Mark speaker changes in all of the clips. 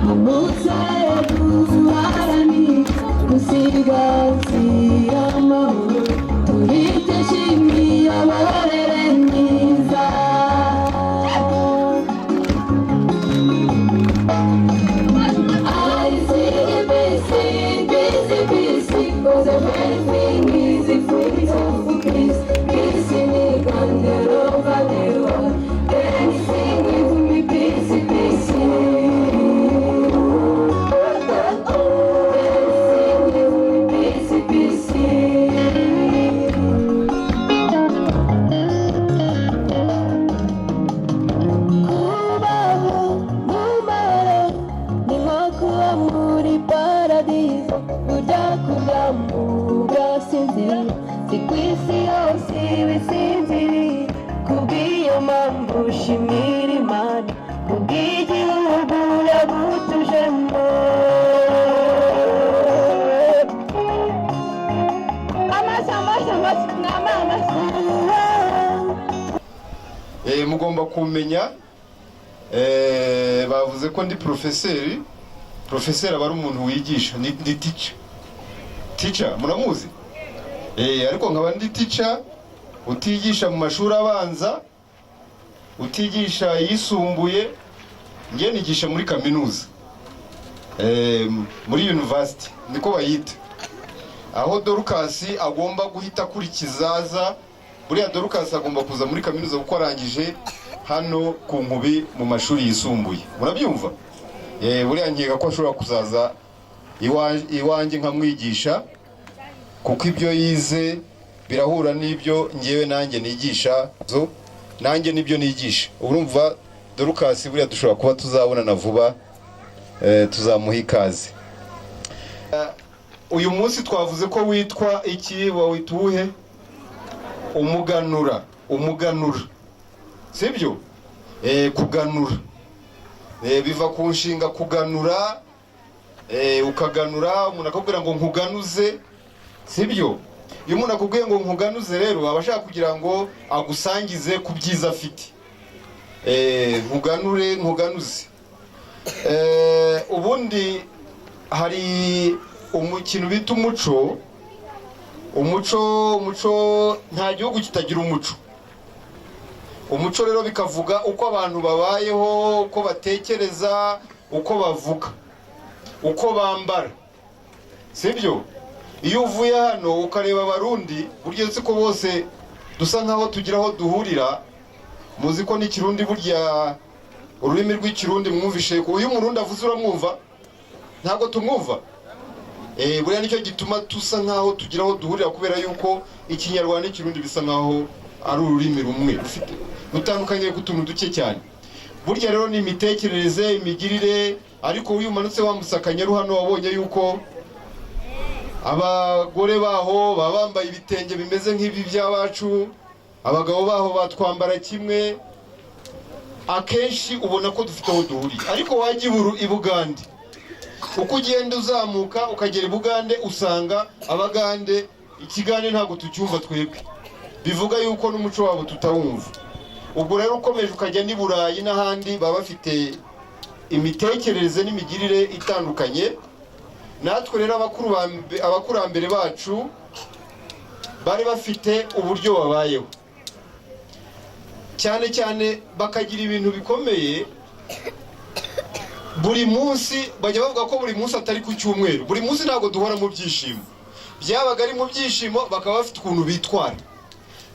Speaker 1: Nimuze duharanire gusigasira amahoro, tubikesha imiyoborere myiza. I see peace, peace, peace, 'cause everything is free of peace. Peace in Uganda, over the world. Anything with me, peace, peace. Anything with me, peace, peace. Kubaho mu mahoro ni nko kuba muri paradizo. Burya kuryama ugasinzira, si ku isi yose ibisinziriye. Kubw'iyo mpamvu shimira Imana kubw'igihugu yagutujemo. Amashyi, amashyi, amashyi, mwama amashyi.
Speaker 2: Mugomba kumenya, bavuze ko ndi porofeseri. Porofeseri aba ari umuntu wigisha, ni teacher. Teacher muramuzi? Ariko nkaba ndi teacher utigisha mu mashuri abanza, utigisha ayisumbuye. Njye nigisha muri kaminuza, muri university niko bayita, aho Dorcas agomba guhita akurikiza aza. Buriya Dorcas agomba kuza muri kaminuza kuko arangije hano ku Nkubi mu mashuri yisumbuye, murabyumva? Buriya nkeka ko ashobora kuzaza iwanjye nkamwigisha, kuko ibyo yize birahura n'ibyo ngewe nanjye nigisha zo, nanjye nibyo nigisha. Urumva Dorcas buriya dushobora kuba tuzabonana vuba, tuzamuha ikaze. Uyu munsi twavuze ko witwa iki? Wawita uwuhe? Umuganura. Umuganura, sibyo? Kuganura biva ku nshinga kuganura. Ukaganura, umuntu akakubwira ngo nkuganuze, sibyo? Iyo umuntu akubwiye ngo nkuganuze rero, aba ashaka kugira ngo agusangize ku byiza afite. Nkuganure, nkuganuze. Ubundi hari umukino bita umuco. Umuco, umuco, nta gihugu kitagira umuco. Umuco rero bikavuga uko abantu babayeho, uko batekereza, uko bavuga, uko bambara, sibyo? Iyo uvuye hano ukareba Abarundi, burya uretse ko bose dusa nkaho tugira aho duhurira, muzi ko n'Ikirundi, burya ururimi rw'Ikirundi mwumvishe ko iyo Umurundi avuze uramwumva, ntabwo tumwumva. Buriya nicyo gituma tusa nkaho tugira aho duhurira, kubera yuko Ikinyarwanda n'Ikirundi bisa nkaho ari ururimi rumwe rufite rutandukanye ku tuntu duke cyane. Burya rero ni imitekerereze, imigirire. Ariko iyo umanutse wambutse Akanyaru hano, wabonye yuko abagore baho baba bambaye ibitenge bimeze nk'ibi by'abacu, abagabo baho batwambara kimwe. Akenshi ubona ko dufite aho duhuriye. Ariko wajya i Bugande, uko ugenda uzamuka ukagera i Bugande, usanga Abagande Ikigande ntabwo tucyumva twebwe, bivuga yuko n'umuco wabo tutawumva. Ubwo rero ukomeje ukajya n'i Burayi n'ahandi, baba bafite imitekerereze n'imigirire itandukanye natwe. Rero abakurambere bacu bari bafite uburyo babayeho, cyane cyane bakagira ibintu bikomeye buri munsi. Bajya bavuga ko buri munsi atari ku cyumweru, buri munsi ntabwo duhora mu byishimo. Byabaga ari mu byishimo bakaba bafite ukuntu bitwara,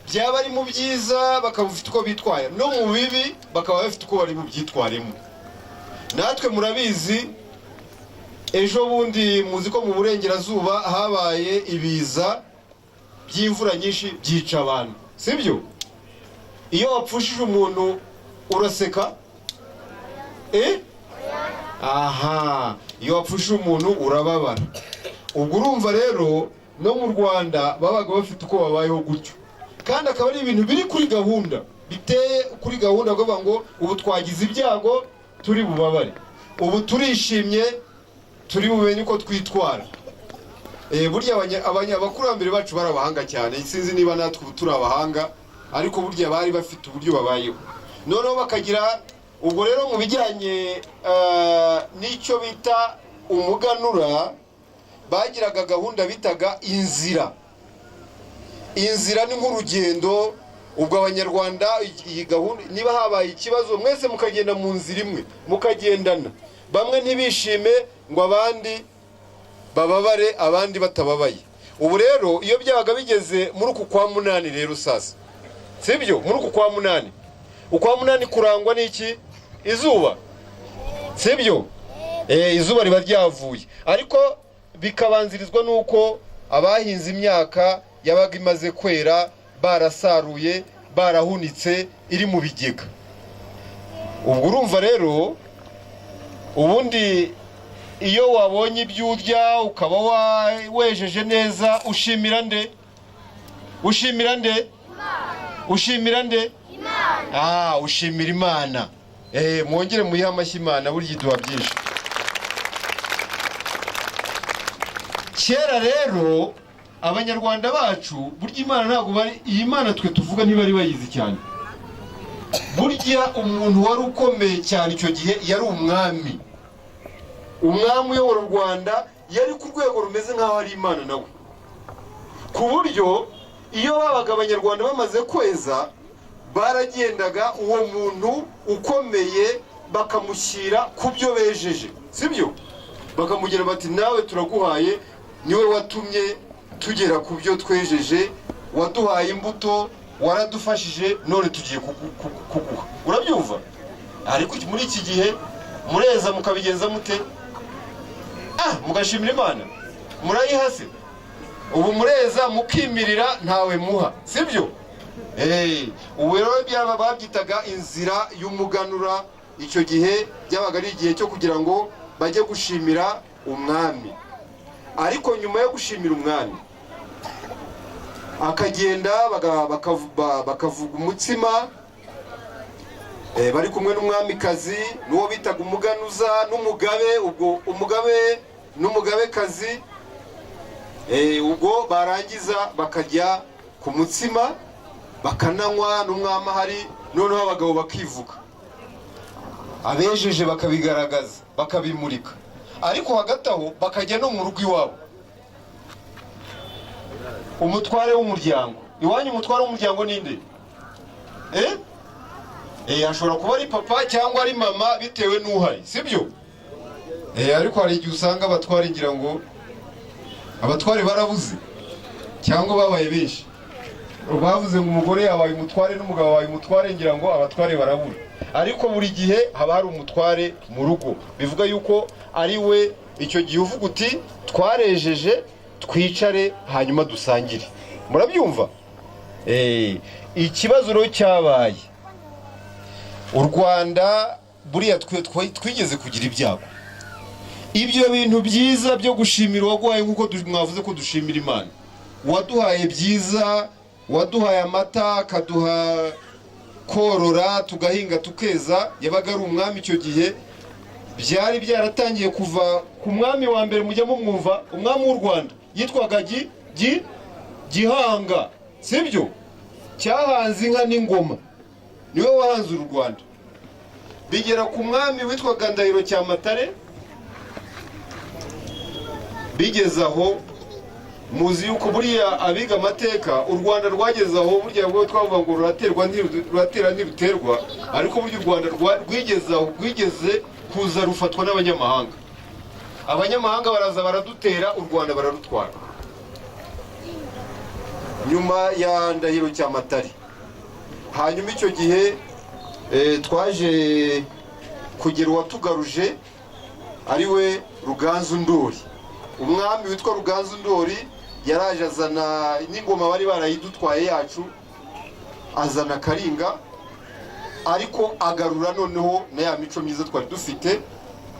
Speaker 2: byaba ari mu byiza bakaba bafite uko bitwaye, no mu bibi bakaba bafite uko bari bubyitwaremo. Natwe murabizi, ejo bundi muzi ko mu burengerazuba habaye ibiza by'imvura nyinshi byica abantu, sibyo? Iyo wapfushije umuntu uraseka? Aha, iyo wapfushije umuntu urababara. Ubwo urumva rero no mu Rwanda babaga bafite uko babayeho gutyo, kandi akaba ari ibintu biri kuri gahunda, biteye kuri gahunda, kuvuga ngo ubu twagize ibyago turi bubabare, ubu turishimye turi bumenye uko twitwara. Burya abakurambere bacu bari abahanga cyane. Sinzi niba natwe ubu turi abahanga, ariko burya bari bafite uburyo babayeho. Noneho bakagira, ubwo rero mu bijyanye n'icyo bita umuganura, bagiraga gahunda bitaga inzira. Inzira ni nk'urugendo. Ubwo Abanyarwanda iyi gahunda, niba habaye ikibazo, mwese mukagenda mu nzira imwe, mukagendana, bamwe ntibishime ngo abandi bababare, abandi batababaye. Ubu rero iyo byabaga bigeze muri uku kwa munani rero, sasa sibyo, muri uku kwa munani, ukwa munani kurangwa n'iki? Izuba, sibyo? Izuba riba ryavuye, ariko bikabanzirizwa n'uko abahinze imyaka yabaga imaze kwera, barasaruye, barahunitse, iri mu bigega. Ubwo urumva rero, ubundi iyo wabonye ibyo urya, ukaba wejeje neza, ushimira nde? Ushimira nde? Ushimira nde? Ah, ushimira Imana. Mwongere muyihe amashyi Imana, burya iduha byinshi. Kera rero Abanyarwanda bacu, burya Imana ntabwo bari, iyi Mana twe tuvuga ntibari bayizi cyane. Burya umuntu wari ukomeye cyane icyo gihe yari umwami. Umwami uyobora u Rwanda yari ku rwego rumeze nk'aho ari Imana nawe, ku buryo iyo babaga Abanyarwanda bamaze kweza, baragendaga uwo muntu ukomeye bakamushyira ku byo bejeje, sibyo? Bakamugira bati: "Nawe turaguhaye, niwe watumye tugera ku byo twejeje, waduhaye imbuto, waradufashije, none tugiye kuguha." Urabyumva? Ariko muri iki gihe mureza mukabigenza mute? Ah, mugashimira Imana? Murayiha se? Ubu mureza mukimirira, ntawe muha, sibyo? Ubu rero byaba babyitaga inzira y'umuganura. Icyo gihe byabaga ari igihe cyo kugira ngo bajye gushimira umwami. Ariko nyuma yo gushimira umwami, akagenda bakavuga umutsima, bari kumwe n'umwamikazi n'uwo bitaga umuganuza n'umugabe. Ubwo umugabe n'umugabekazi, ubwo barangiza bakajya ku mutsima, bakananywa n'umwami ahari. Noneho abagabo bakivuga, abejeje bakabigaragaza, bakabimurika. Ariko hagati aho bakajya no mu rugo iwabo. Umutware w'umuryango iwanyu, umutware w'umuryango ninde? Ashobora kuba ari papa cyangwa ari mama, bitewe n'uhari, sibyo? Ariko hari igihe usanga abatware, ngira ngo abatware barabuze cyangwa babaye benshi. Bavuze ngo umugore yabaye umutware n'umugabo yabaye umutware, ngira ngo abatware barabura. Ariko buri gihe haba hari umutware mu rugo, bivuga yuko ari we icyo gihe uvuga uti: "Twarejeje, twicare hanyuma dusangire." Murabyumva? Ikibazo rero cyabaye, u Rwanda buriya twigeze kugira ibyago. Ibyo bintu byiza byo gushimira uwaguhaye, nk'uko mwavuze ko dushimira Imana waduhaye byiza, waduhaye amata, akaduha korora, tugahinga, tukeza, yabaga ari umwami. Icyo gihe byari byaratangiye kuva ku mwami wa mbere mujya mumwumva, umwami w'u Rwanda yitwaga Gihanga, sibyo? Cyahanze inka n'ingoma, niwe wahanze uru Rwanda. Bigera ku mwami witwaga Ndahiro Cyamatare. Bigeze aho, muzi yuko buriya abiga amateka, u Rwanda rwageze aho, burya bwo twavuga ngo ruraterwa, ruratera ntiruterwa, ariko burya u Rwanda rwigeze aho, rwigeze kuza rufatwa n'abanyamahanga. Abanyamahanga baraza baradutera, u Rwanda bararutwara nyuma ya Ndahiro Cyamatare. Hanyuma icyo gihe twaje kugera uwatugaruje, ari we Ruganzu Ndori. Umwami witwa Ruganzu Ndori yaraje azana n'ingoma bari barayidutwaye yacu, azana Karinga, ariko agarura noneho na ya mico myiza twari dufite,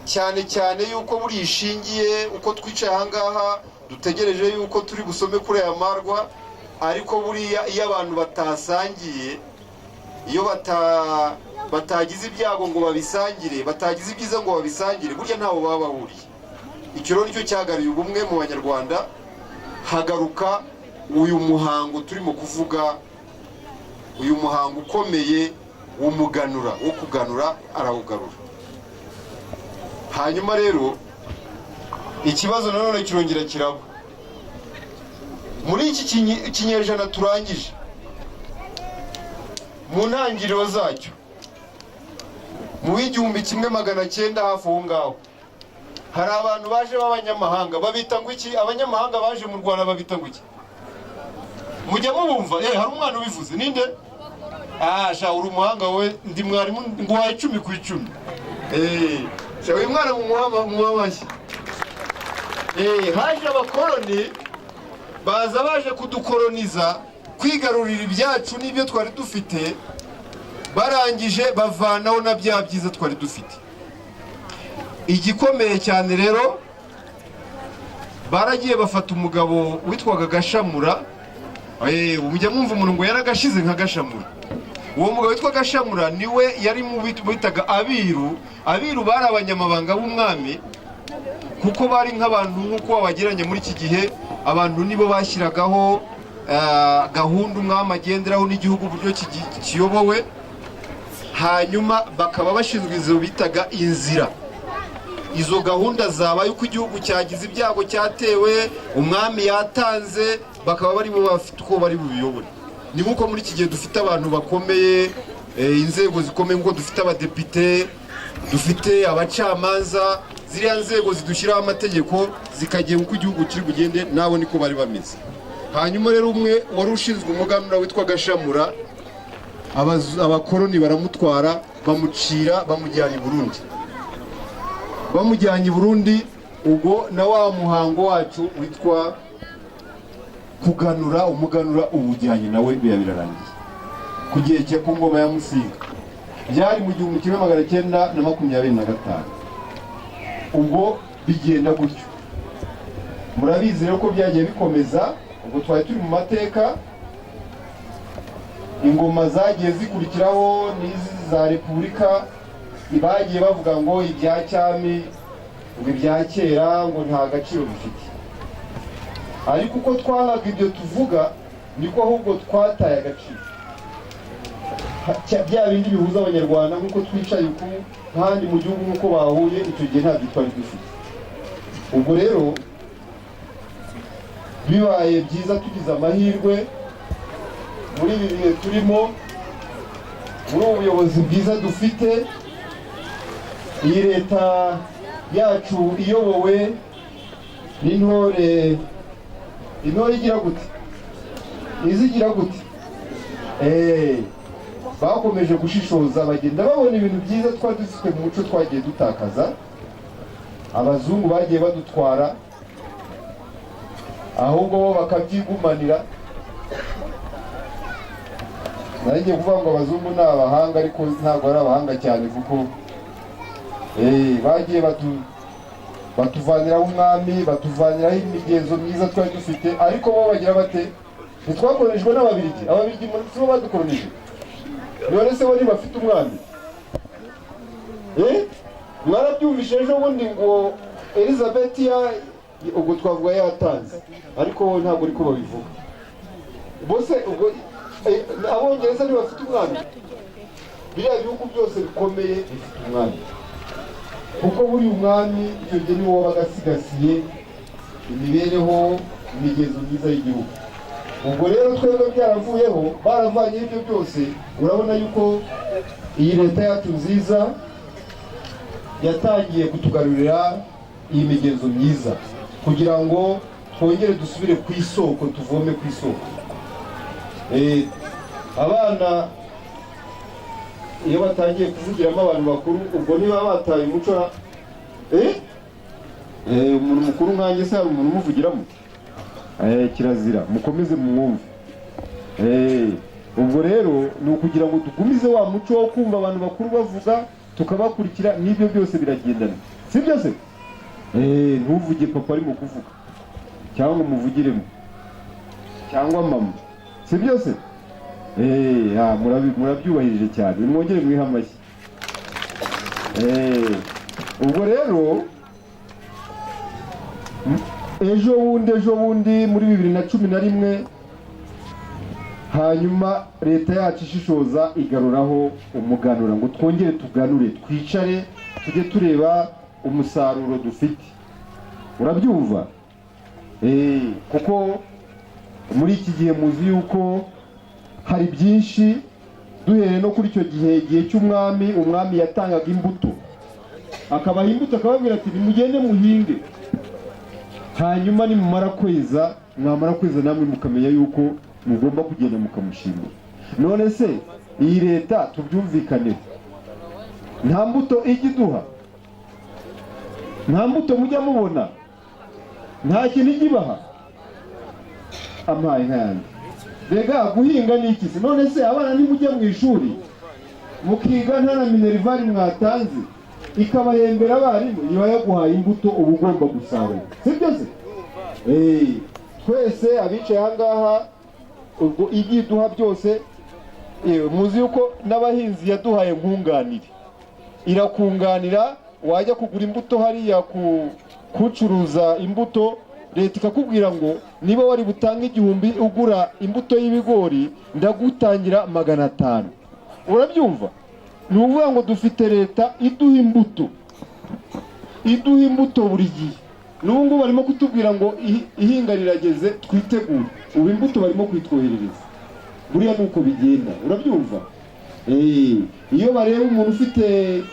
Speaker 2: cyane cyane yuko buriya ishingiye uko twicaye ahangaha dutegereje yuko turi busome kuri aya marwa. Ariko buriya iyo abantu batasangiye, iyo batagize ibyago ngo babisangire, batagize ibyiza ngo babisangire, burya ntaho baba bahuriye. Icyo rero nicyo cyagaruye ubumwe mu Banyarwanda, hagaruka uyu muhango turimo kuvuga, uyu muhango ukomeye w'umuganura, wo kuganura, arawugarura. Hanyuma rero ikibazo nanone kirongera kiraba muri iki kinyejana turangije, mu ntangiriro zacyo, mu w'1900 hafi aho ngaho, hari abantu baje b'abanyamahanga. Babita ngo iki? Abanyamahanga baje mu Rwanda babita ngo iki? Mujya mubumva? Hari umwana ubivuze, ninde? Ah, sha, uri umuhanga we, ndi mwarimu, nguhaye 10/10. Sha, uyu mwana mumuha amashyi. Haje abakoloni, baza baje kudukoloniza, kwigarurira ibyacu n'ibyo twari dufite. Barangije bavanaho na bya byiza twari dufite. Igikomeye cyane rero, baragiye bafata umugabo witwaga Gashamura. Mujya mwumva umuntu ngo yaragashize nka Gashamura. Uwo mugabo witwa Gashamura niwe yari mu bitaga abiru. Abiru bari abanyamabanga b'umwami, kuko bari nk'abantu nk'uko babageranye muri iki gihe. Abantu nibo bashyiragaho gahunda umwami agenderaho n'igihugu uburyo kiyobowe, hanyuma bakaba bashinzwe izo bitaga inzira, izo gahunda zabaye, uko igihugu cyagize ibyago, cyatewe, umwami yatanze, bakaba bari bo bafite uko bari bubiyobore. Ni nk'uko muri iki gihe dufite abantu bakomeye, inzego zikomeye, nk'uko dufite abadepite, dufite abacamanza, ziriya nzego zidushyiraho amategeko, zikagenga uko igihugu kiri bugende, nabo niko bari bameze. Hanyuma rero umwe wari ushinzwe umuganura witwa Gashamura, abakoroni baramutwara, bamucira, bamujyana i Burundi. Bamujyanye i Burundi, ubwo na wa muhango wacu witwa kuganura, umuganura uwujyanye nawe, biba birarangiye. Ku gihe cye, ku ngoma ya Musinga, byari mu 1925. Ubwo bigenda gutyo. Murabizi rero ko byagiye bikomeza. Ubwo twari turi mu mateka, ingoma zagiye zikurikiraho n'izi za repubulika, bagiye bavuga ngo ibya cyami, ngo ibya kera, ngo nta gaciro bifite. Ariko uko twangaga ibyo tuvuga, niko ahubwo twataye agaciro. Bya bindi bihuza Abanyarwanda, nk'uko twicaye uku nk'ahandi mu gihugu, nk'uko bahuye icyo gihe, ntabyo twari dufite. Ubwo rero bibaye byiza, tugize amahirwe muri ibi bihe turimo, muri ubu buyobozi bwiza dufite, iyi leta yacu iyobowe n'intore, intore igira gute, izigira gute? Bakomeje gushishoza, bagenda babona ibintu byiza twari dufite mu muco twagiye dutakaza, abazungu bagiye badutwara, ahubwo bo bakabyigumanira. Nari kuvuga ngo abazungu ni abahanga, ariko ntabwo ari abahanga cyane, kuko bagiye batuvaniraho umwami, batuvaniraho imigenzo myiza twari dufite. Ariko bo bagira bate? Ntitwakoronijwe n'Ababirigi? Ababirigi si bo badukoronije? None se bo ntibafite umwami? Mwarabyumvise ejo bundi ngo Elizabeth ya, ubwo twavuga yatanze, ariko bo ntabwo ariko babivuga bose. Ubwo Abongereza ntibafite umwami? Biriya bihugu byose bikomeye bifite umwami, kuko buri umwami icyo gihe niwo wabaga asigasiye imibereho, imigenzo myiza y'igihugu. Ubwo rero twebwe byaravuyeho, baravanyeho ibyo byose. Urabona yuko iyi leta yacu nziza yatangiye kutugarurira iyi migenzo myiza, kugira ngo twongere dusubire ku isoko, tuvome ku isoko. Abana iyo batangiye kuvugiramo abantu bakuru, ubwo niba bataye umuco ra? Umuntu mukuru nkanjye se hari umuntu umuvugiramo? Kirazira, mukomeze mumwumve. Ubwo rero ni ukugira ngo dugumize wa muco wo kumva abantu bakuru bavuga, tukabakurikira, n'ibyo byose biragendana, si byo se? Ntuvuge papa arimo kuvuga, cyangwa ngo umuvugiremo, cyangwa mama, si byo se? Murabyubahirije cyane, mwongere mwihe amashyi. Ubwo rero ejo bundi muri 2011, hanyuma leta yacu ishishoza igaruraho umuganura, ngo twongere tuganure, twicare, tujye tureba Umusaruro dufite, urabyumva? Kuko muri iki gihe muzi yuko hari byinshi. Duhereye no kuri icyo gihe, igihe cy'umwami, umwami yatangaga imbuto, akabaha imbuto, akababwira ati: "Nimugende muhinge, hanyuma nimumara kweza, mwamara kweza namwe mukamenya yuko mugomba kugenda mukamushimira." None se iyi leta, tubyumvikaneho, nta mbuto ijya iduha? Nta mbuto mujya mubona? Nta kintu ijya ibaha? Ampaye nkayanjye. Rega guhinga ni iki se? None se abana nimujya mu ishuri mukiga nta na minerval mwatanze, ikabahembera abarimu, iba yaguhaye imbuto, uba ugomba gusarura, sibyo se? Twese abicaye aha ngaha, ubwo ibyo iduha byose, muzi yuko n'abahinzi yaduhaye nkunganire, irakunganira. Wajya kugura imbuto hariya ku kucuruza imbuto, leta ikakubwira ngo: "Niba wari butange 1000 ugura imbuto y'ibigori, ndagutangira 500." Urabyumva? Ni ukuvuga ngo dufite leta iduha imbuto, iduha imbuto buri gihe. N'ubu ngubu barimo kutubwira ngo ihinga rirageze, twitegure. Ubu imbuto barimo kuyitwoherereza. Buriya ni uko bigenda, urabyumva? Iyo bareba umuntu ufite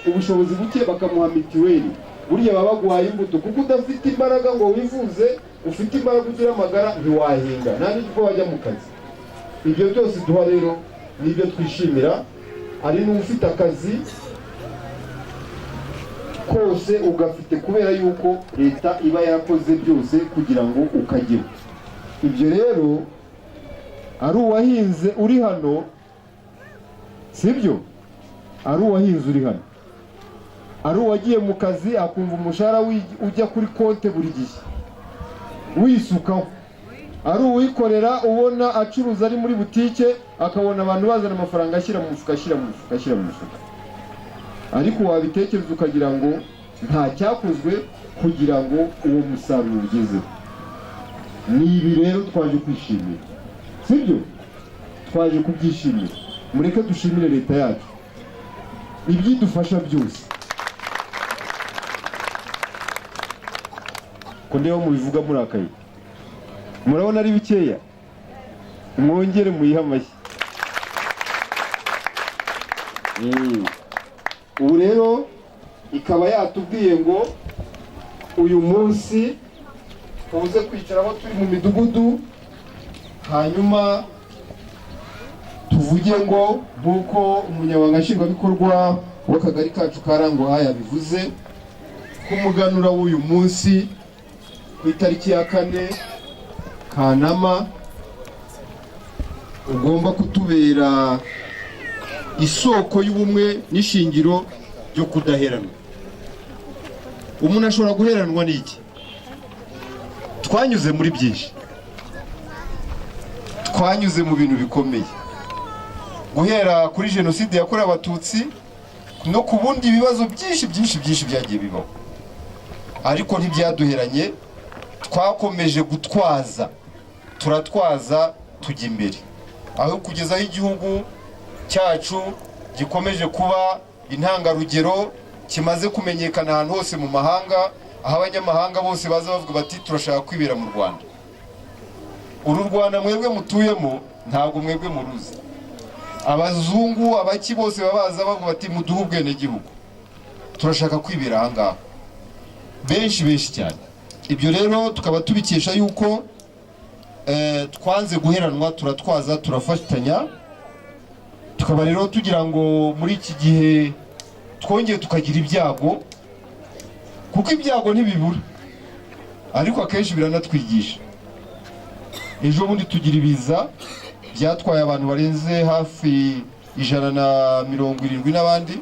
Speaker 2: ubushobozi buke bakamuha mituweli, burya baba baguhaye imbuto, kuko udafite imbaraga ngo wivuze, ufite imbaraga ugira amagara, ntiwahinga, nta n'ubwo wajya mu kazi. Ibyo byose duha rero nibyo twishimira. Ari n'ufite akazi kose ugafite kubera yuko leta iba yarakoze byose kugira ngo ukageho. Ibyo rero, ari uwahinze uri hano, sibyo? Ari uwahinze uri hano, ari uwagiye mu kazi akumva umushahara ujya kuri konte buri gihe wisukaho, ari uwikorera ubona acuruza ari muri butike, akabona abantu bazana amafaranga, ashyira mu mufuka, ashyira mu mufuka, ashyira mu mufuka, ariko wabitekereza ukagira ngo nta cyakozwe kugira ngo uwo musaruro ugezeho. Ni ibi rero twaje kwishimira, sibyo? Twaje kubyishimira. Mureke dushimire leta yacu ibyidufasha byose. Ko ndeba mubivuga murakaye, murabona ari bikeya? Mwongere muyihe amashyi. Ubu rero ikaba yatubwiye ngo uyu munsi tuze kwicaraho turi mu midugudu, hanyuma tuvuge ngo, nk'uko umunyamabanga nshingwabikorwa w'akagari kacu ka Rango A yabivuze, ko umuganura w'uyu munsi ku itariki ya 4 Kanama ugomba kutubera isoko y'ubumwe n'ishingiro ryo kudaheranwa. Umuntu ashobora guheranwa n'iki? Twanyuze muri byinshi, twanyuze mu bintu bikomeye, guhera kuri Jenoside yakorewe Abatutsi no ku bundi bibazo byinshi byinshi byinshi byagiye bibaho, ariko ntibyaduheranye. Twakomeje gutwaza, turatwaza, tujya imbere, aho kugeza aho igihugu cyacu gikomeje kuba intangarugero, kimaze kumenyekana ahantu hose mu mahanga, aho abanyamahanga bose baza bavuga bati: "Turashaka kwibera mu Rwanda." Uru Rwanda mwebwe mutuyemo ntabwo mwebwe muruzi. Abazungu, abaki, bose baba baza bavuga bati: "Muduhe ubwenegihugu, turashaka kwibera aha ngaha." Benshi, benshi cyane. Ibyo rero tukaba tubikesha yuko twanze guheranwa, turatwaza, turafatanya. Tukaba rero tugira ngo muri iki gihe twongeye tukagira ibyago, kuko ibyago ntibibura, ariko akenshi biranatwigisha. Ejo bundi tugira ibiza byatwaye abantu barenze hafi 170 n'abandi,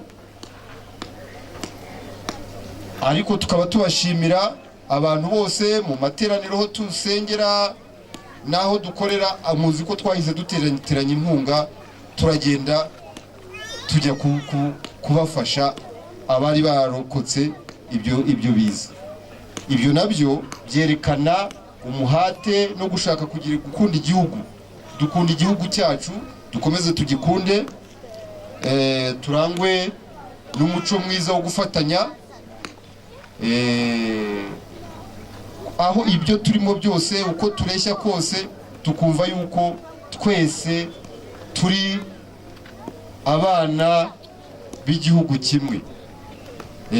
Speaker 2: ariko tukaba tubashimira abantu bose mu materaniro aho tusengera n'aho dukorera. Muzi ko twahise duteranya inkunga, turagenda tujya kubafasha abari barokotse ibyo biza. Ibyo nabyo byerekana umuhate no gushaka kugira gukunda igihugu. Dukunda igihugu cyacu, dukomeze tugikunde, turangwe n'umuco mwiza wo gufatanya. Aho ibyo turimo byose, uko tureshya kose, tukumva yuko twese turi abana b'igihugu kimwe.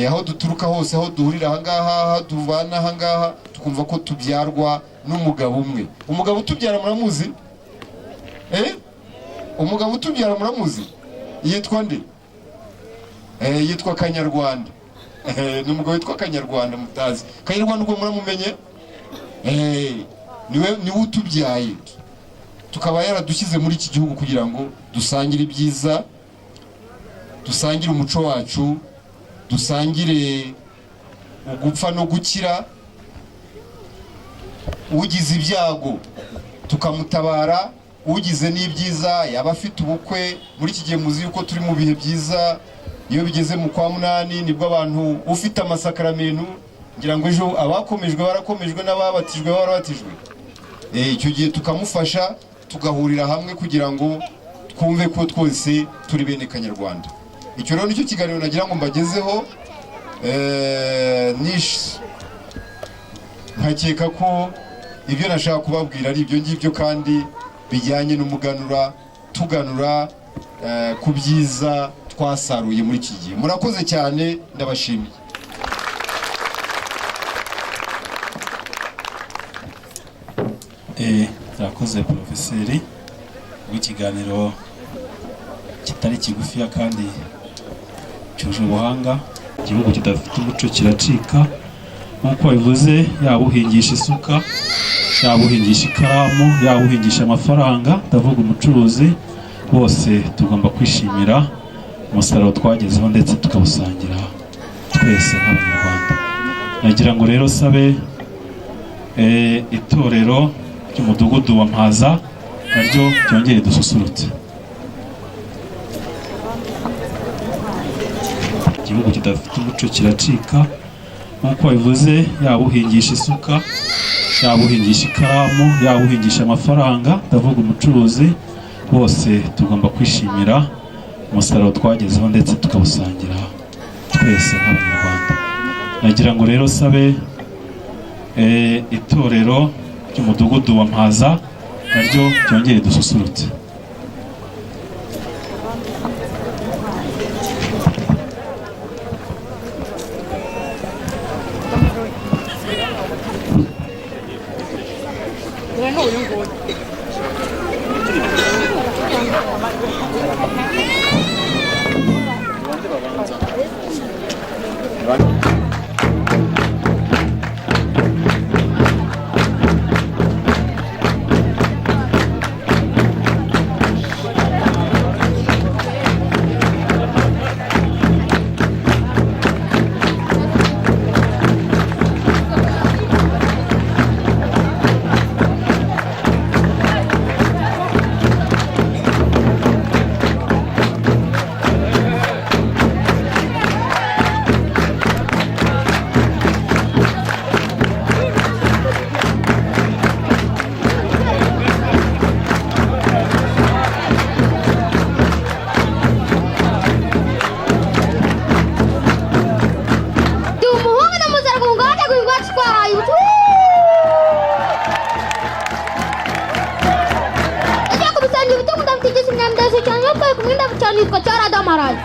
Speaker 2: Aho duturuka hose, aho duhurira ahangaha, aho tuvana ahangaha, tukumva ko tubyarwa n'umugabo umwe. Umugabo utubyara muramuzi? Umugabo utubyara muramuzi? Yitwa nde? Yitwa Kanyarwanda. Ni umugabo witwa Kanyarwanda mutazi. Kanyarwanda ubwo muramumenye? Niwe utubyaye, tukaba yaradushyize muri iki gihugu kugira ngo dusangire ibyiza, dusangire umuco wacu, dusangire ugupfa no gukira. Ugize ibyago tukamutabara, ugize n'ibyiza, yaba afite ubukwe. Muri iki gihe muzi yuko turi mu bihe byiza, iyo bigeze mu kwa munani nibwo abantu ufite amasakaramentu, ngira ngo ejo abakomejwe barakomejwe n'ababatijwe barabatijwe. Icyo gihe tukamufasha, tugahurira hamwe kugira ngo twumve ko twese turi bene Kanyarwanda. Icyo rero nicyo kiganiro nagira ngo mbagezeho. Nkakeka ko ibyo nashaka kubabwira ari ibyo ngibyo, kandi bijyanye n'umuganura, tuganura ku byiza twasaruye muri iki gihe. Murakoze cyane, ndabashimiye.
Speaker 3: Murakoze porofeseri w'ikiganiro kitari kigufiya kandi cyuje ubuhanga. Igihugu kidafite umuco kiracika, nk'uko bivuze, yaba uhingisha isuka, yaba uhingisha ikaramu, yaba uhingisha amafaranga, ndavuga umucuruzi, bose tugomba kwishimira umusaruro twagezeho ndetse tukawusangira twese nk'Abanyarwanda. Nagira ngo rero sabe itorero ry'umudugudu wa Mpaza naryo ryongere dususurutse. Igihugu kidafite umuco kiracika, nk'uko bivuze, yaba uhingisha isuka, yaba uhingisha ikaramu, yaba uhingisha amafaranga, ndavuga umucuruzi, bose tugomba kwishimira umusaruro twagezeho ndetse tukawusangira twese nk'Abanyarwanda. Nagira ngo rero sabe itorero ry'umudugudu wa Mpaza naryo ryongere dususurutse.
Speaker 1: Ndi umuhungu n'umuzarwungu wateguye iwacu twaraye ubu. Ujya kubisanga ibiti ndabitigisa imyanda cyane yo kweka umwenda cyane yitwa cyaradamaraye.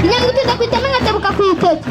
Speaker 1: Inyanga itinda ku iteme nkatebuka ku iteke.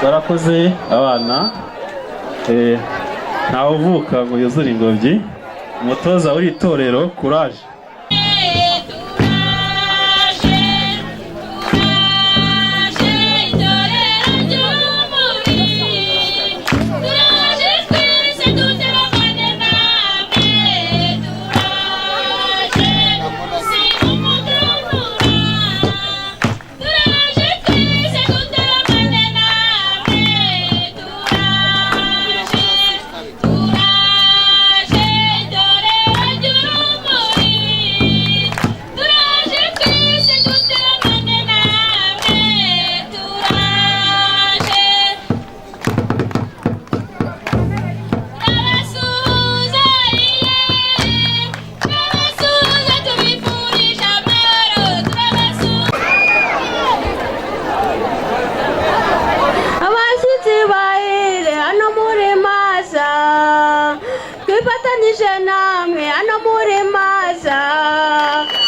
Speaker 3: Barakoze abana. Ntawe uvuka ngo yuzure ingobyi. Umutoza w'iri torero, kuraje.
Speaker 1: Abashyitsi bahire hano muri Maza, twifatanyije namwe hano muri Maza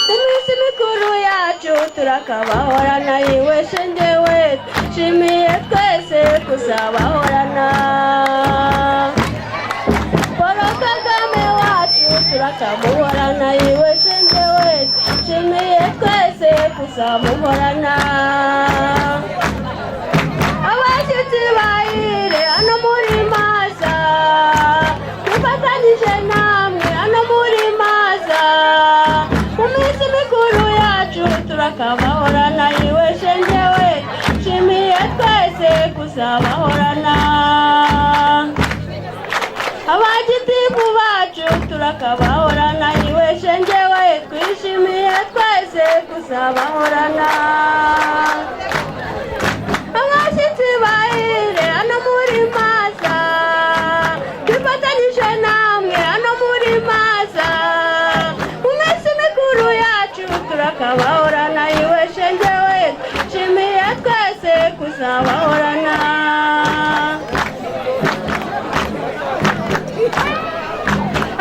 Speaker 1: mu minsi mikuru yacu, turakabahorana. Yiwe shengewe, shimiye twese kuzabahorana. Paul Kagame wacu turakamuhorana. Yiwe shengewe, shimiye twese kuzamuhorana. Abashyitsi bahire hano muri Maza, twifatanyije namwe hano muri Maza mu minsi mikuru yacu, turakabahorana. Yiwe shengewe, shimiye twese kuzabahorana. Abagitifu bacu turakabahorana. Yiwe shengewe, twishimiye twese kuzabahorana. Abashyitsi bahire hano muri Maza, twifatanyije namwe hano muri Maza mu minsi mikuru yacu, turakabahorana. Yiwe shengewe, shimiye twese kuzabahorana.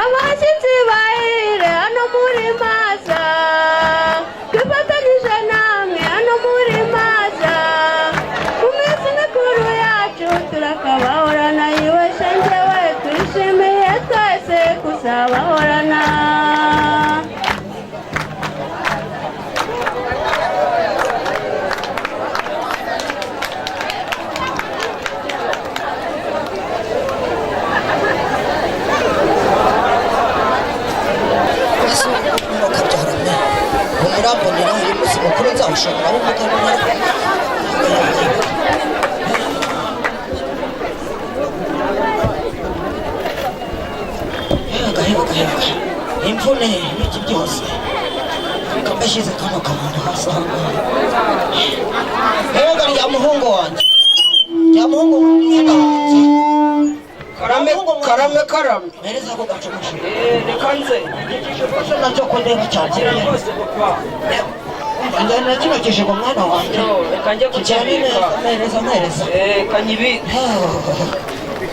Speaker 1: Abashyitsi bahire hano muri Maza, twifatanyije namwe hano muri Maza mu minsi mikuru yacu, turakabahorana. Yiwe shengewe, twishimiye twese kuzabahorana.
Speaker 4: Mukabyarana murambonera, uyu munsi mukuru nzawushobora w'umuganura. Yaga yaga yaga, imvune n'iki byose, reka mbashyize kano kabando hasi aha ngaha. Yaga rya muhungu wanjye, rya muhungu mwana wanjye.
Speaker 5: Karame, karame, karame.
Speaker 4: Mpereza ako gacumusho.
Speaker 5: Reka nze.
Speaker 4: Igishusho nacyo ko ndeba cyane.
Speaker 5: Kira rwose, papa.
Speaker 4: Njyana kino kijigo, mwana wanjye.
Speaker 5: No, reka njye
Speaker 4: Kijyane
Speaker 5: kukibika.
Speaker 4: neza. Mpereza, mpereza.
Speaker 5: Kanyibika.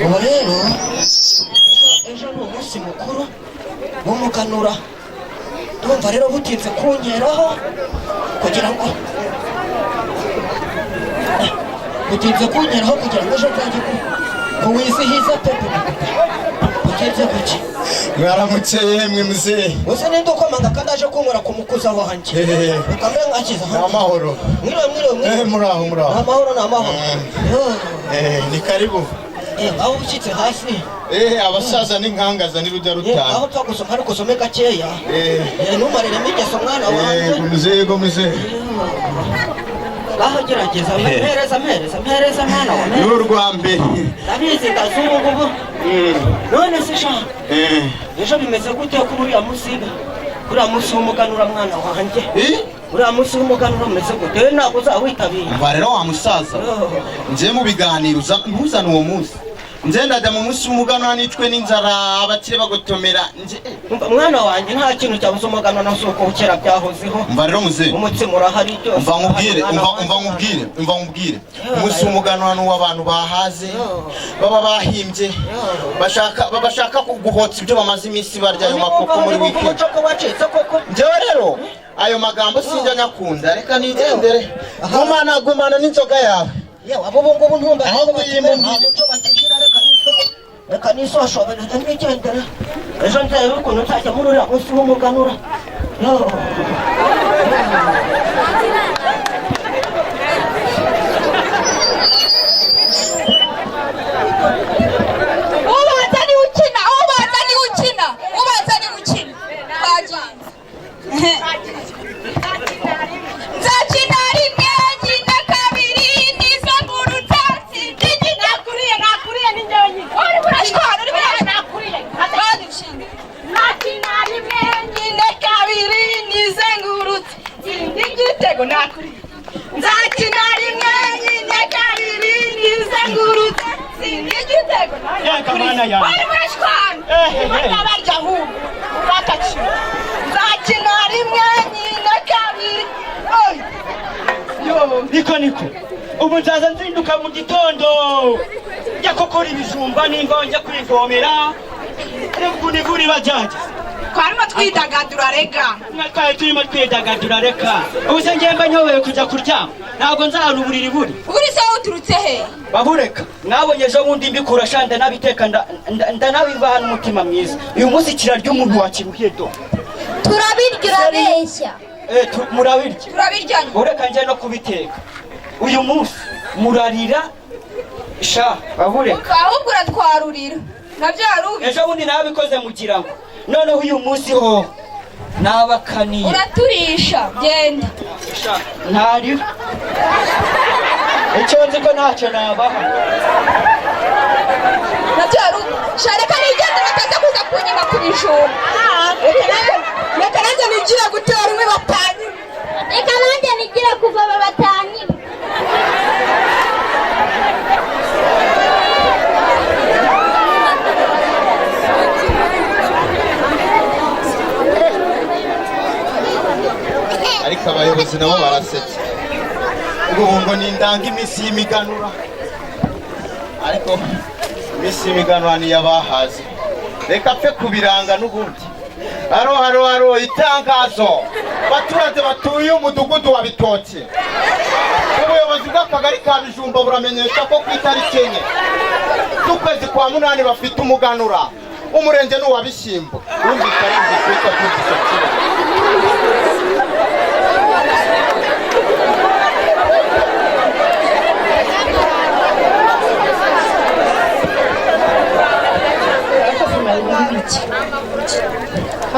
Speaker 4: Ubu rero ejo ni umunsi mukuru w'umuganura. Ndumva rero butinze kunkeraho kugira ngo butinze kunkeraho kugira ngo ejo nzajye kuwizihiza pepe. Butinze kuki?
Speaker 2: Mwaramutse yemwe, muzehe.
Speaker 4: Gusa ninde ukomanga kandi aje kunkora ku mukuza wanjye? Reka mbe nkakiza.
Speaker 2: Ni amahoro.
Speaker 4: Mwiriwe, mwiriwe, mwiriwe.
Speaker 2: Muraho, muraho.
Speaker 4: Ni amahoro, ni amahoro.
Speaker 2: Ni karibu.
Speaker 4: Aho ushyitse hasi.
Speaker 2: Abasaza n'inkangaza n'urujya
Speaker 4: Aho
Speaker 2: rutanga.
Speaker 4: upfa gusoma ariko usome gakeya. Ntumarire ingeso, mwana wanjye.
Speaker 2: Yego muzehe, yego muzehe.
Speaker 4: Aho gerageza, mpereza, mpereza, mpereza, mwana wa
Speaker 2: Ni urwa mbere.
Speaker 4: Ndabizi, ndazi ubu ngubu. None se sha, ejo bimeze gute kuri uriya munsi, uriya munsi w'umuganura, mwana wanjye? Uriya munsi w'umuganura umeze gute? We ntabwo uzawitabira?
Speaker 6: Umva rero wa musaza, nje mu biganiro ntuzane uwo munsi. Nje ndajya mu munsi w'umuganura nicwe n'inzara, abakire bagotomera nje?
Speaker 4: Umva mwana wanjye, nta kintu cyabuze umuganura, si uko kera byahozeho.
Speaker 6: Umva rero muzehe.
Speaker 4: Umutsima urahari, byose
Speaker 6: Umva nkubwire.
Speaker 4: urahari,
Speaker 6: Umva
Speaker 4: mwana
Speaker 6: umva
Speaker 4: wanjye.
Speaker 6: nkubwire, umva nkubwire, umunsi w'umuganura ni uw'abantu bahaze, baba bahimbye, bashaka guhotsa ibyo bamaze iminsi barya, ayo makoko muri
Speaker 4: Niba
Speaker 6: weekend.
Speaker 4: umuco ko wacitse koko.
Speaker 6: Njyewe rero ayo magambo sinjya nyakunda. Reka nigendere, gumana, gumana n'inzoga yawe.
Speaker 4: Yewe abo ngubu ntumba
Speaker 6: Ahubwo iyi
Speaker 4: nta
Speaker 6: mubwire.
Speaker 4: muco bakigira. Reka nisoshobere nigendere, ejo nzarebe ukuntu nzajya muri uriya munsi w'umuganura. Yo.
Speaker 1: Ubanza niwe ukina, ubanza niwe ukina, ubanza niwe ukina. Twagiye. Nzakina rimwe, nkina kabiri, nizengurutse ntsinda igitego.
Speaker 7: Nakuriye, nakuriye, ni njyewe nyine.
Speaker 1: Urimo urashwana, urimo urashwana.
Speaker 7: Nakuriye.
Speaker 1: Badushinga.
Speaker 7: Nakina rimwe.
Speaker 1: Nkine kabiri, nizengurutse ntsinda igitego. Nakuriye. Nzakina rimwe, nkine kabiri, nizengurutse ntsinda igitego.
Speaker 4: Yakamana yanjye.
Speaker 1: Urimo urashwana.
Speaker 7: Barya ahubwo urakakira.
Speaker 1: Nzakina rimwe, nkine kabiri. Oy.
Speaker 4: Niko niko ubu nzaza nzinduka mu gitondo njya gukora ibijumba nimba njya kwivomera, reba ukuntu imvura iba byageze.
Speaker 7: Twarimo twidagadura rega.
Speaker 4: Twari turimo twidagadura reka. Ubu se ngemba nyobeye kujya kuryama, ntabwo nzahana uburiri buri.
Speaker 1: Buri se uturutse he?
Speaker 4: Babureka mwabonye ejo bundi mbikura sha, ndanabiteka ndanabivana umutima mwiza. Uyu munsi kirarya umuntu wakiruhiye do.
Speaker 8: Turabirya, urabeshya.
Speaker 4: Eh, murabirya.
Speaker 1: Turabiryanye.
Speaker 4: Ureka njye no kubiteka uyu munsi murarira sha, babureka.
Speaker 1: Ahubwo uratwarurira nabyo wari ubi.
Speaker 4: Ejo bundi nabikoze mugira ngo noneho uyu munsi ho nabakaniye.
Speaker 1: Uraturisha, genda.
Speaker 4: Sha, ntariho icyo nzi ko ntacyo nabaha.
Speaker 1: Nabyo wari ubi sha. Reka nigendere bataza kuza kunyima ku bijumba. Reka nanjye nigire gutera umwe batanyima.
Speaker 8: Reka nanjye nigire kuvoma batanyima.
Speaker 6: Ariko abayobozi nabo barasetse ubu ngo ni indanga iminsi y'imiganura, ariko iminsi y'imiganura niyo abahaze, reka apfe kubiranga n'ubundi. Haro haro haro, itangazo! Baturage batuye umudugudu wa Bitoki, ubuyobozi bw'akagari ka Bijumba buramenyesha ko ku itariki 4 z'ukwezi kwa 8 bafite umuganura. Umurenge ni uwa Bishyimbo. Wumvise ari inzu twita byumvise kimwe.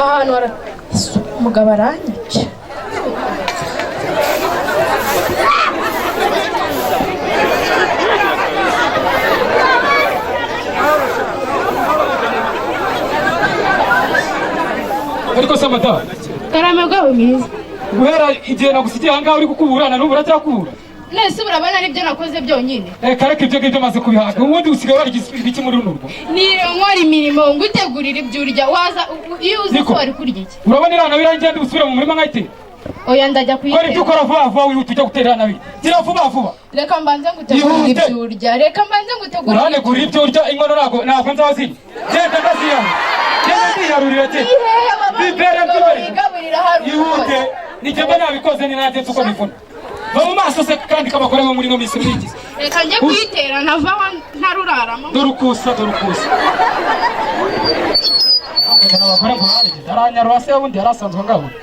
Speaker 7: Ahantu hara umugabo aranyica.
Speaker 9: Ariko se madamu?
Speaker 7: Karame bwabo mwiza.
Speaker 9: Guhera igihe nagusigiye ahangaha uri kukuburana n'ubu uracyakubura.
Speaker 7: Nese urabona aribyo nakoze byonyine?
Speaker 9: Reka reka, ibyo ngibyo maze kubihaga. Ubundi usigaye warya ibiki muri runo rugo?
Speaker 7: Niyo nkora imirimo ngutegurira ibyo urya, waza iyo uzi
Speaker 9: Niko.
Speaker 7: ko wari kurya iki?
Speaker 9: Urabona iriya nawe irangiye ndi busubire mu murima nkayitera?
Speaker 7: Oya, ndajya
Speaker 9: Kora ibyo
Speaker 7: kuyitera.
Speaker 9: ukora vuba vuba, wihuta ujya gutera iriya nawe. Gira vuba vuba.
Speaker 7: Reka mbanze ngutegurire
Speaker 9: Ihute.
Speaker 7: ibyo urya, reka mbanze ngutegurire.
Speaker 9: Uranegurira ibyo urya, inkono ntabwo nzazirya. Genda ndaziyahura, genda ndiyarurira, genda.
Speaker 7: Ihehe baba
Speaker 9: Bibere
Speaker 7: umugabo
Speaker 9: bibere.
Speaker 7: wigaburira hari
Speaker 9: Ihute, nijye mba nabikoze, ni nanjye nzi uko bivuna. Va mu maso se kandi k'abagore bo muri ino minsi mwigize.
Speaker 7: Reka njye kuyitera ntava aho ntaruraramo.
Speaker 9: Dore ukusa, dore ukusa. Hakurya abagore ngo barigeze aranyarura se, ubundi yari asanzwe angabura.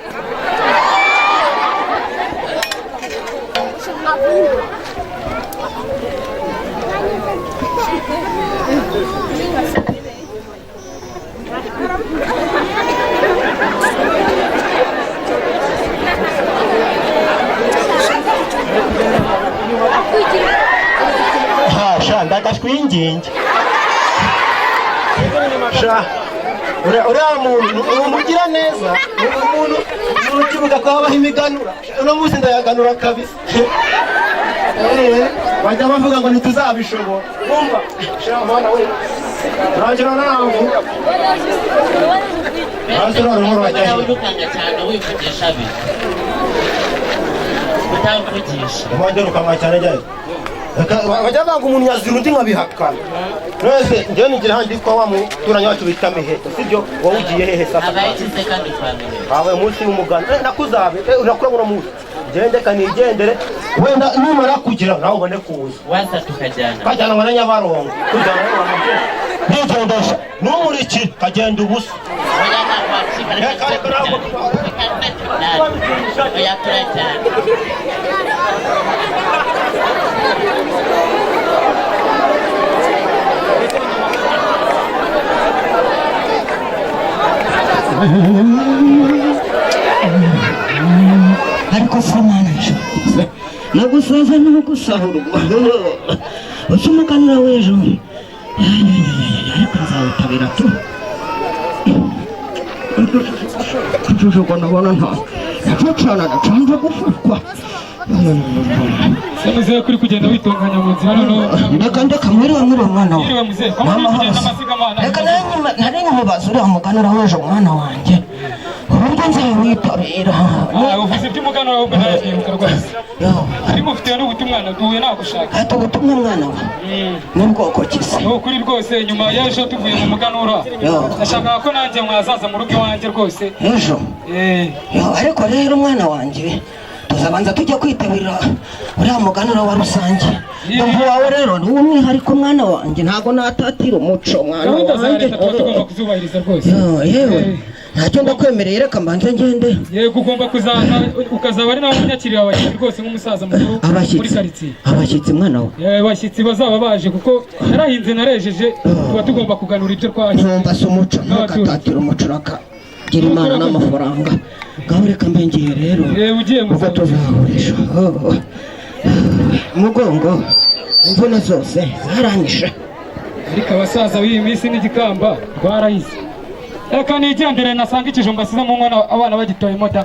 Speaker 10: Sha, ndagashwinginge sha. Uriya muntu umugira neza, ni umuntu ukivuga ko habaho imiganura. Uno munsi ndayaganura kabisa. Bajya bavuga ngo ntituzabishobora. Umva sha mwana we, urangira navuga urangira uruhu rwajya he?
Speaker 11: Wirukanga cyane wivugisha bi utamvugisha.
Speaker 10: Mwongera ukanwa cyane jyayo. Bajya banga umuntu yazira undi nkabihakana. None njyewe nigira handi kwa wa muturanyi wacu bita Miheto, sibyo? Wowe ugiye hehe sasa?
Speaker 11: Abayigize kandi twamenye.
Speaker 10: Habaye umunsi w'umuganda. Nakuzabe, urakura uno munsi. Ngende kanigendere. Wenda nimara kugira nawe ubone kuza.
Speaker 11: Waza tukajyana.
Speaker 10: Kajyana na Nyabarongo. Kujyana nigendesha numuriki kagenda ubusa.
Speaker 11: Oya, ntabwo wacika, reka
Speaker 10: Reka, reka, ntabwo
Speaker 11: tujyane. Oya, turajyana.
Speaker 4: Ariko se mwana nagusaza n'ugusahurwa usa umuganura w'ejo, ariko nzawutabira tu kujujuko ndabona nta nacocana nacanze gufatwa.
Speaker 9: Se muzehe, kuri kugenda witunganya mu nzira noneho?
Speaker 4: Ndeka, ndeka, mwiriwe, mwiriwe mwana wawe.
Speaker 9: Mwiriwe muzehe, ko muri kugenda amasigamana?
Speaker 4: Reka nari nkubaza uriya muganura w'ejo mwana wanjye, uburyo nzawitabira.
Speaker 9: Ah, uvuze iby'umuganura, ahubwo narabyibuka rwose. Ariko ufitiwe n'ubutumwa, duhuye nagushaka.
Speaker 4: Ati ubutumwa mwana wa ni bwoko ki se?
Speaker 9: Ni ukuri rwose, nyuma y'ejo tuvuye mu muganura, nashakaga ko nanjye mwazaza mu rugo iwanjye rwose.
Speaker 4: Ejo? Yo, ariko rero mwana wanjye, tuzabanza tujya kwitabira uriya muganura wa rusange. Umva wawe rero ni uw'umwihariko mwana wanjye, ntabwo natatira umuco mwana
Speaker 9: Gahunda za
Speaker 4: wanjye.
Speaker 9: leta tuba tugomba kuzubahiriza rwose.
Speaker 4: Yo, yewe ntacyo ndakwemereye, reka mbanze ngende.
Speaker 9: Yego, ugomba kuzaza ukazaba ari nawe unyakirira abashyitsi rwose nk'umusaza mukuru muri
Speaker 4: Abashyitsi?
Speaker 9: karitsiye.
Speaker 4: Abashyitsi mwana we?
Speaker 9: Abashyitsi bazaba baje, kuko narahinze narejeje, tuba tugomba kuganura ibyo twahinze.
Speaker 4: Ntumva se umuco, ntugatatire umuco, urakagira imana n'amafaranga. Ngaho reka mbe ngiye rero.
Speaker 9: Ugiye?
Speaker 4: Ubwo tuzahurisha. Oh, umugongo, imvune zose zaranyishe.
Speaker 9: Ariko abasaza b'iyi minsi n'igikamba rwarahize. Reka nigendere, nasanga ikijumba asize mu nkono abana bagitoyemo da.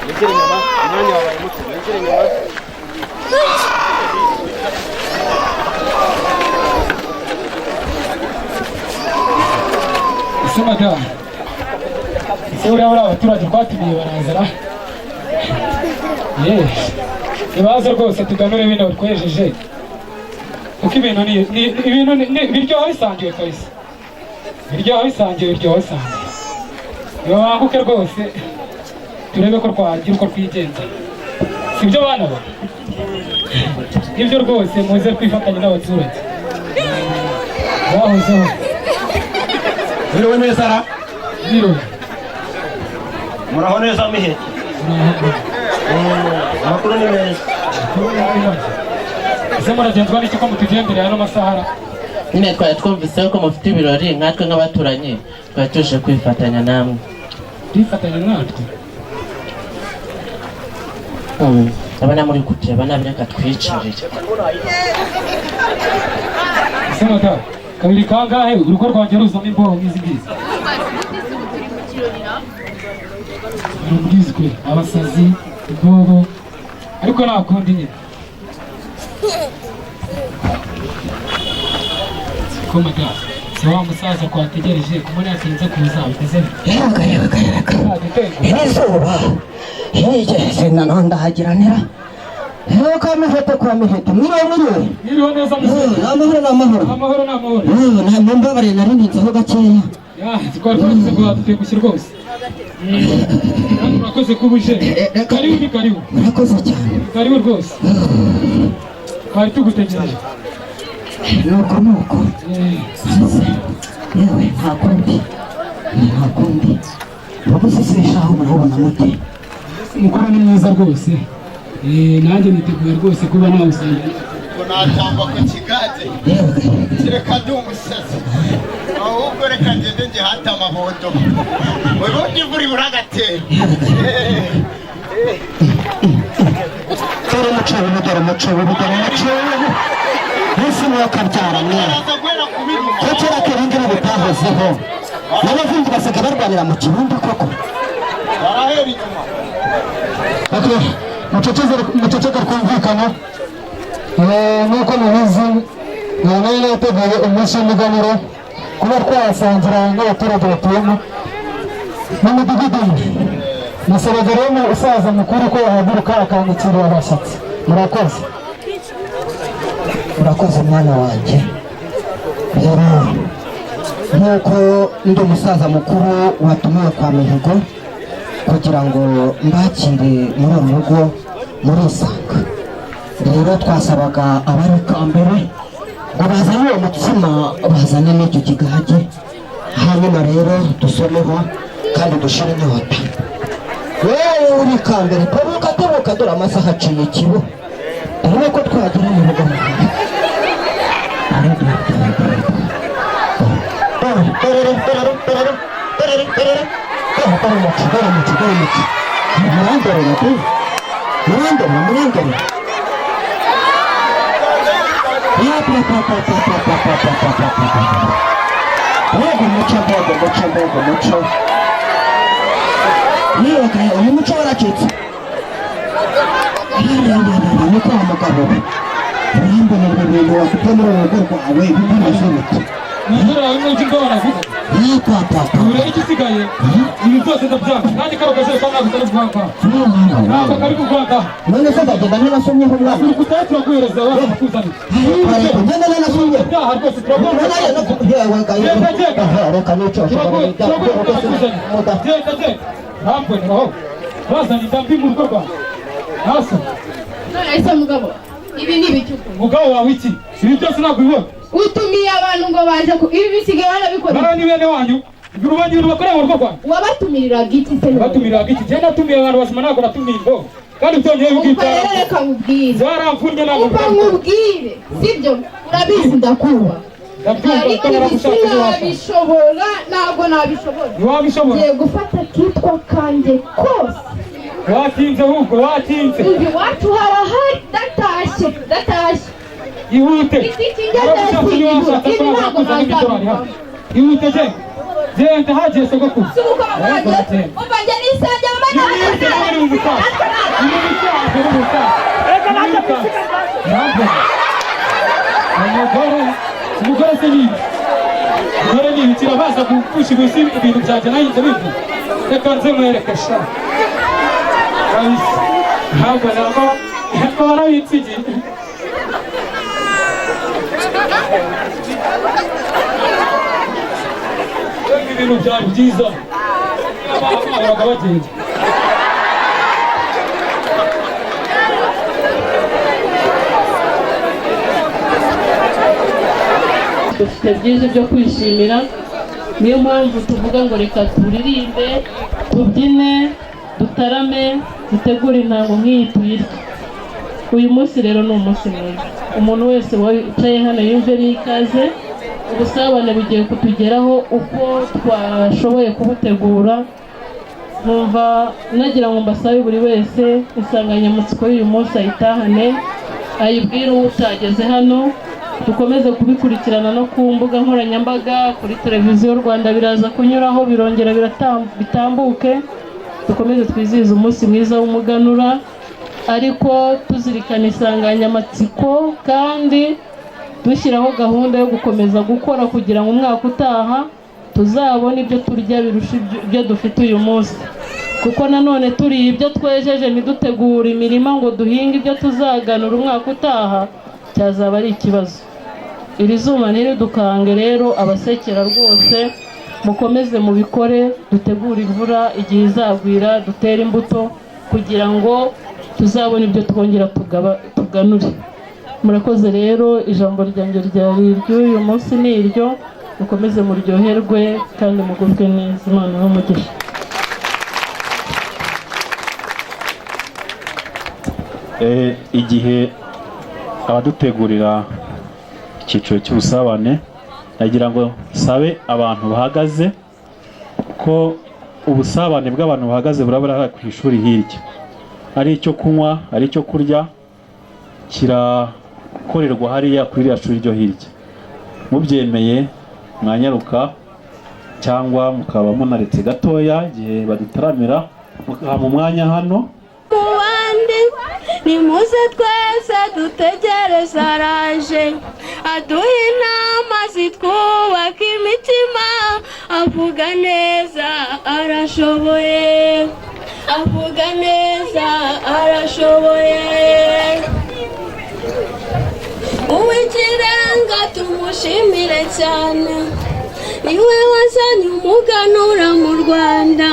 Speaker 10: Wegere inyuma, umwanya wabaye muto, wegere inyuma.
Speaker 9: Ese madamu, ese buriya buriya abaturage twatumiye barazara? Yeee, nibaze rwose tuganure bino twejeje, kuko ibintu ibintu biryoha bisangiwe kabisa, biryoha bisangiwe, biryoha bisangiwe. Nibabanguke rwose turebe ko twagira uko twigenza, sibyo bana ba? Nibyo rwose, muze twifatanye n'abaturage bahozeho.
Speaker 10: Mwiriwe neza ra?
Speaker 9: Mwiriwe.
Speaker 10: Muraho neza Miheto? Amakuru ni meza.
Speaker 9: Ese muragenzwa n'iki ko mutugendereye ano masaha ra?
Speaker 11: Nyine twari twumvise ko mufite ibirori, nkatwe nk'abaturanyi twari tuje kwifatanya namwe.
Speaker 9: Twifatanya natwe?
Speaker 11: Ndabona muri kutureba nabi, reka twicarire.
Speaker 9: Ese madamu, kabiri kangahe urugo rwanjye ruzamo imboho nk'izi ngizi? Rubwizwe abasazi, imbobo, ariko nta kundi nyine. Ko madamu, si wa musaza twategereje kumubona yatinze kuza, bimeze bite?
Speaker 4: Yega yega yega, iri zuba hirya nandahagiranira. Yewe kwa Miheto, kwa Miheto, mwiriwe, mwiriwe.
Speaker 9: Mwiriwe neza muzehe.
Speaker 4: Ni amahoro, ni amahoro.
Speaker 9: Amahoro ni amahoro.
Speaker 4: Yewe, nta mumbabarire, nari ntinzeho gakeya.
Speaker 9: Ya, twari twagize ngo wadutengushye rwose. Kandi urakoze kuba uje. Karibu, ni karibu.
Speaker 4: Murakoze cyane.
Speaker 9: Karibu rwose, twari tugutegereje.
Speaker 4: Nuko nuko. Yewe, nta kundi, nta kundi. Wabuze se shaho, murabona mute?
Speaker 9: Umukoro ni mwiza rwose. Nanjye niteguye rwose kuba nawusangira.
Speaker 6: Ngo natamba ku kigage, kereka ndi umusazi. Ahubwo reka ngende ngihate amabondo, ubundi imvura ibura agatera.
Speaker 4: Dore umuco w'ubu, dore umuco w'ubu, dore umuco w'ubu. Mbese mwakabyara mwe, ko kera kera bitahozeho, n'abavumbi basigaye barwanira mu kirundi koko.
Speaker 6: Barahera inyuma.
Speaker 12: Okay, muceceke twumvikane. Nk'uko mubizi, nari nateguye umunsi w'umuganura. Kuba twayasangira n'abaturage batuyemo mu midugudu imwe. Nasabaga rero umusaza mukuru ko yahaguruka akangukirira abashyitsi. Murakoze.
Speaker 13: Urakoze, mwana wanjye. Rero nk'uko ndi umusaza mukuru watumiwe kwa Mihigo kugira ngo mbakire muri uru rugo, murisanga. Rero twasabaga abari kambere ngo bazane uwo mutsima, bazane n'icyo kigage, hanyuma rero dusomeho kandi dushire inyota. Wewe uri kambere, tebuka, tebuka, dore amasaha aciye ikibu. Dore ko twagera mu rugo. Dore, dore, dore, dore, dore, dore, dore umuco, dore umuco, dore umuco. Murandorera pe, murandorera, murandorera. Ya pa pa pa pa pa pa pa pa pa pa pa pa. Mbega umuco, mbega umuco, mbega umuco! Yewe, uyu muco waracitse. Niko wa mugabo we, urambonera ibintu wafite muri uru rugo rwawe bimeze bite?
Speaker 9: Nizere bimwe by'ibyo baravuga. Ubu rero igisigaye, ibi byose ndabyanga nanjye. Kano kajerekani ntabwo kari kuvangaho, ntabwo kari kuvangaho.
Speaker 13: None se ndagenda ntanasomyeho, mwana?
Speaker 9: Uri kutaha, turaguhereza abana bakuzanira.
Speaker 13: Ngenda ntanasomyeho.
Speaker 9: Ibyaha rwose turaguhereza. Genda, genda.
Speaker 13: Reka nico.
Speaker 9: Turaguhereza. Genda, genda. Ntabwo aho bazana inda mbi mu rugo rwawe ntasa.
Speaker 7: None se mugabo, ibi ni ibiki ukora?
Speaker 9: Mugabo wawe iki? Ibi byose ntabwo ubibona?
Speaker 7: Utumiye abantu ngo baje ku ibi bisigaye barabikora.
Speaker 9: Bara ni bene wanyu, urubanyi bakorera mu rugo rwanyu.
Speaker 7: Wabatumiriraga iki se none?
Speaker 9: Batumiriraga iki? Njye natumiye abantu bazima, ntabwo natumiye imbogo. Kandi byongeye
Speaker 7: Umva
Speaker 9: ubwita.
Speaker 7: rero, reka nkubwire.
Speaker 9: Byaramvunnye, ntabwo.
Speaker 7: Umva nkubwire, sibyo? Urabizi ndakubaha.
Speaker 9: Ndabyumva.
Speaker 7: Ariko
Speaker 9: Ko
Speaker 7: ibi
Speaker 9: naragushaka ejo washaka.
Speaker 7: sinabishobora, ntabwo nabishobora.
Speaker 9: Ntiwabishobora?
Speaker 7: Ngiye gufata kitwa kanjye kose.
Speaker 9: Watinze ahubwo, watinze.
Speaker 7: Umva, iwacu harahari. Ndatashye, ndatashye.
Speaker 9: Ihute.
Speaker 7: Itike ingeze.
Speaker 9: Naragushaka ejo washaka.
Speaker 7: Ibi
Speaker 9: Ko
Speaker 7: ntabwo
Speaker 9: nakuzana idolari hano.
Speaker 7: nazabivamo.
Speaker 9: Ihute, genda, genda, hagiye sogokuru.
Speaker 7: Si uko bagiye.
Speaker 9: Genda.
Speaker 7: Umva, njye nisange mama.
Speaker 9: Ihute nawe, ni umusaza, ni umusaza, ni umusaza. Ntabwo umugore, umugore se ni iki? Umugore ni ibiki? Irabaza gupfusha ubusa ibintu byanjye nahinze bivu. Reka nze mwereke sha kabisa. Ntabwo barabinsigiye. Mbega ibintu byari byiza, bahoraga bagenda.
Speaker 11: Dufite byinshi byo kwishimira, niyo mpamvu tuvuga ngo reka turirimbe, tubyine, dutarame, dutegure intango nk'iyi tuyirye. Uyu munsi rero ni umunsi mwiza. Umuntu wese wicaye hano yumvemo ikaze. Ubusabane bugiye kutugeraho uko twashoboye kubutegura. Nkumva nagira ngo mbasabe buri wese insanganyamatsiko y'uyu munsi ayitahane, ayibwire uwo utageze hano. Dukomeze kubikurikirana no ku mbuga nkoranyambaga, kuri Televiziyo Rwanda biraza kunyuraho, birongera bitambuke. Dukomeze twizihize umunsi mwiza w'umuganura, ariko tuzirikana insanganyamatsiko kandi dushyiraho gahunda yo gukomeza gukora kugira ngo umwaka utaha tuzabone ibyo turya birusha ibyo dufite uyu munsi, kuko nanone turiye ibyo twejeje ntidutegure imirima ngo duhinge ibyo tuzaganura umwaka utaha, cyazaba ari ikibazo. Iri zuba ntiridukange rero, abasekera rwose mukomeze mubikore, dutegure imvura igihe izagwira, dutere imbuto kugira ngo tuzabone ibyo twongera tuganure. Murakoze rero, ijambo ryanjye ryari iry'uyu munsi ni iryo. Mukomeze muryoherwe kandi mugubwe neza. Imana ibahe umugisha.
Speaker 3: Igihe abadutegurira icyiciro cy'ubusabane, nagira ngo sabe abantu bahagaze ko ubusabane bw'abantu bahagaze buraba buri ku ishuri hirya, ari icyo kunywa, ari icyo kurya, kirakorerwa hariya kuri iriya shuri ryo hirya. Mubyemeye mwanyaruka, cyangwa mukaba munaretse gatoya igihe badutaramira, mukaha mu mwanya hano.
Speaker 1: Mu bandi nimuze twese dutegereze, araje aduha inama zitwubaka imitima. Avuga neza arashoboye, avuga neza arashoboye. Uw'ikirenga tumushimire cyane, niwe wazanye umuganura mu Rwanda.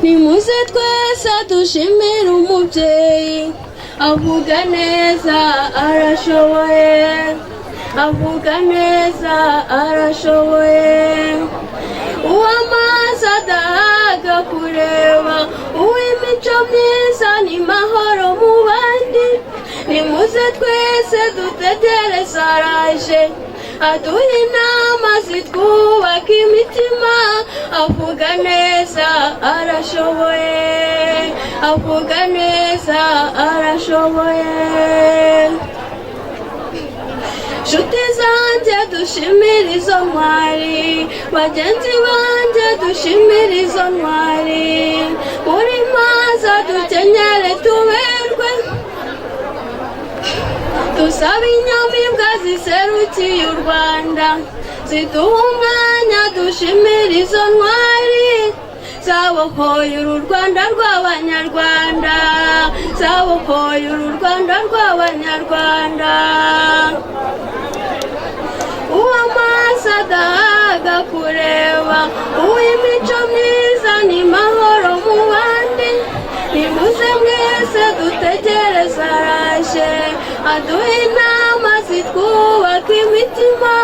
Speaker 1: Nimuze twese dushimire umubyeyi, avuga neza arashoboye, avuga neza arashoboye. Uw'amaso adahaga kureba, uw'imico myiza ni mahoro mu bandi. Nimuze twese dutegereze araje, aduha inama zitwubaka imitima. Avuga neza arashoboye, avuga neza arashoboye. Nshuti zanjye dushimire izo ntwari, bagenzi banjye dushimire izo ntwari. Muri maza dukenyere tuberwe, dusabe inyamibwa ziserukiye u Rwanda, ziduha umwanya dushimire izo ntwari zabohoye uru Rwanda rw'Abanyarwanda, zabohoye uru Rwanda rw'Abanyarwanda. Uw'amaso adahaga kureba, uw'imico myiza ni mahoro mu bandi. Nimuze mwese dutegereze araje, aduha inama zitwubaka imitima.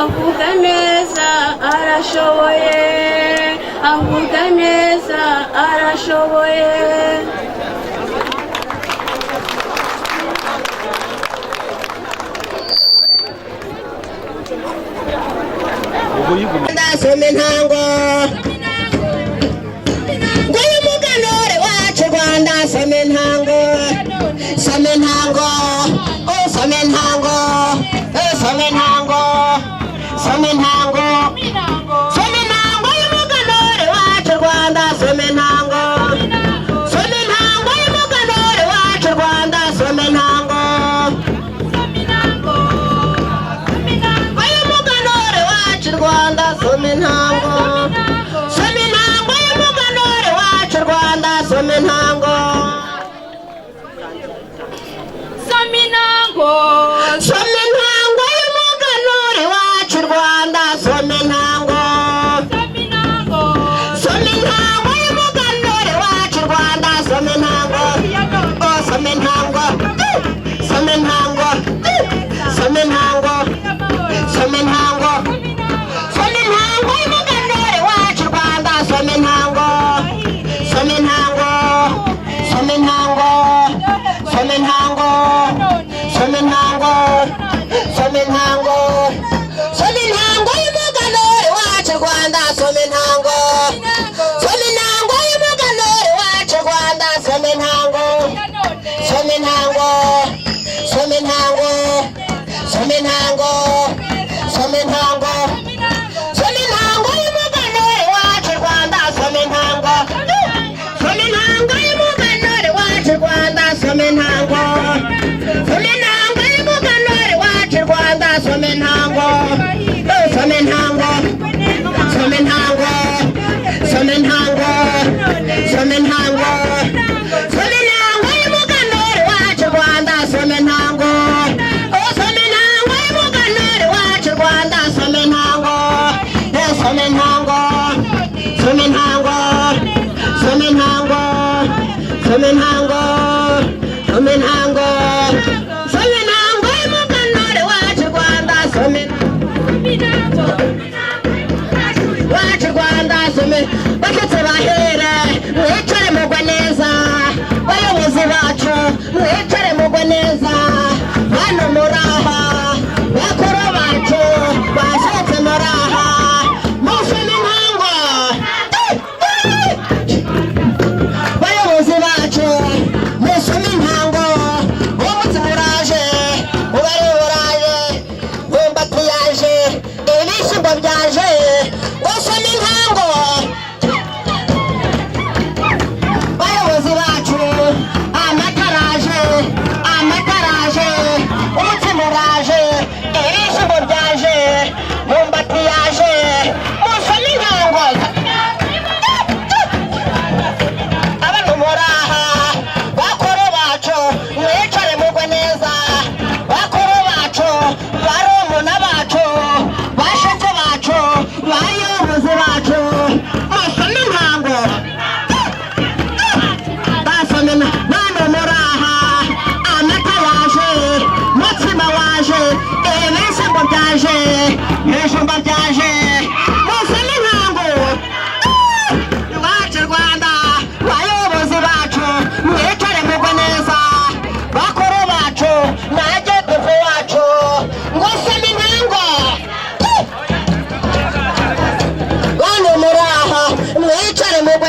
Speaker 1: Avuga neza arashoboye, avuga neza arashoboye.
Speaker 14: Soma intango nguyu muganure wacu Rwanda, soma intango, soma intango, oh soma intango, eh soma intango, soma intango, soma intango y'umuganure wacu Rwanda, soma intango, soma intango y'umuganure wacu Rwanda, soma intango. Y'umuganure wacu Rwanda, soma intango, soma intango y'umuganure wacu Rwanda, soma intango.
Speaker 7: Soma intango,
Speaker 14: soma intango y'umuganure wacu Rwanda, soma intango, soma intango y'umuganure wacu Rwanda, soma intango, oh soma intango, soma intango, soma intango, soma intango, soma intango y'umuganure wacu Rwanda, soma intango, soma intango, soma intango, soma intango, soma intango, soma intango, soma intango y'umuganure wacu Rwanda, soma intango, soma intango y'umuganure wacu Rwanda, soma intango, soma intango, soma intango, soma intango, soma intango, soma intango y'umuganure wacu Rwanda, soma intango, soma intango y'umuganure wacu Rwanda, soma intango, soma intango y'umuganure wacu Rwanda, soma intango, soma intango, soma intango, soma intango, soma intango, soma intango y'umuganure wacu Rwanda, soma intango, oh soma intango y'umuganure wacu Rwanda, soma intango, eh soma intango, soma intango, soma intango, soma intango, soma intango, soma intango y'umuganure wacu Rwanda, soma intango wacu Rwanda, soma. Bashyitsi bahere mwicare mugwe neza, bayobozi bacu mwicare mugwe neza, hano muraha bakuru bacu bashyitsi muraha musoma intango. Bayobozi bacu musoma intango, umunsi muraje ubari buraje, imbumbati yaje, ibishyimbo byaje, usoma intango. Bayobozi bacu amataraje, amataraje, umutsima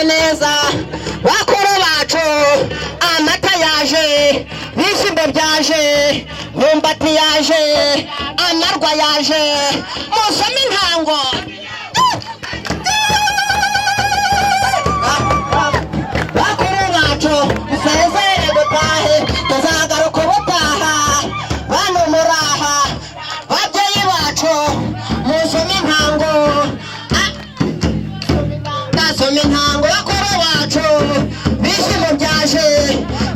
Speaker 14: neza. Bakuru bacu, amata yaje, ibishyimbo byaje, imyumbati yaje, amarwa yaje, musome intango. Bakuru bacu, musezere dutahe, tuzagaruka ubutaha. Bano muraha, babyeyi bacu, musome intango. Nasoma intango, bakuru bacu, bishyimbo byaje,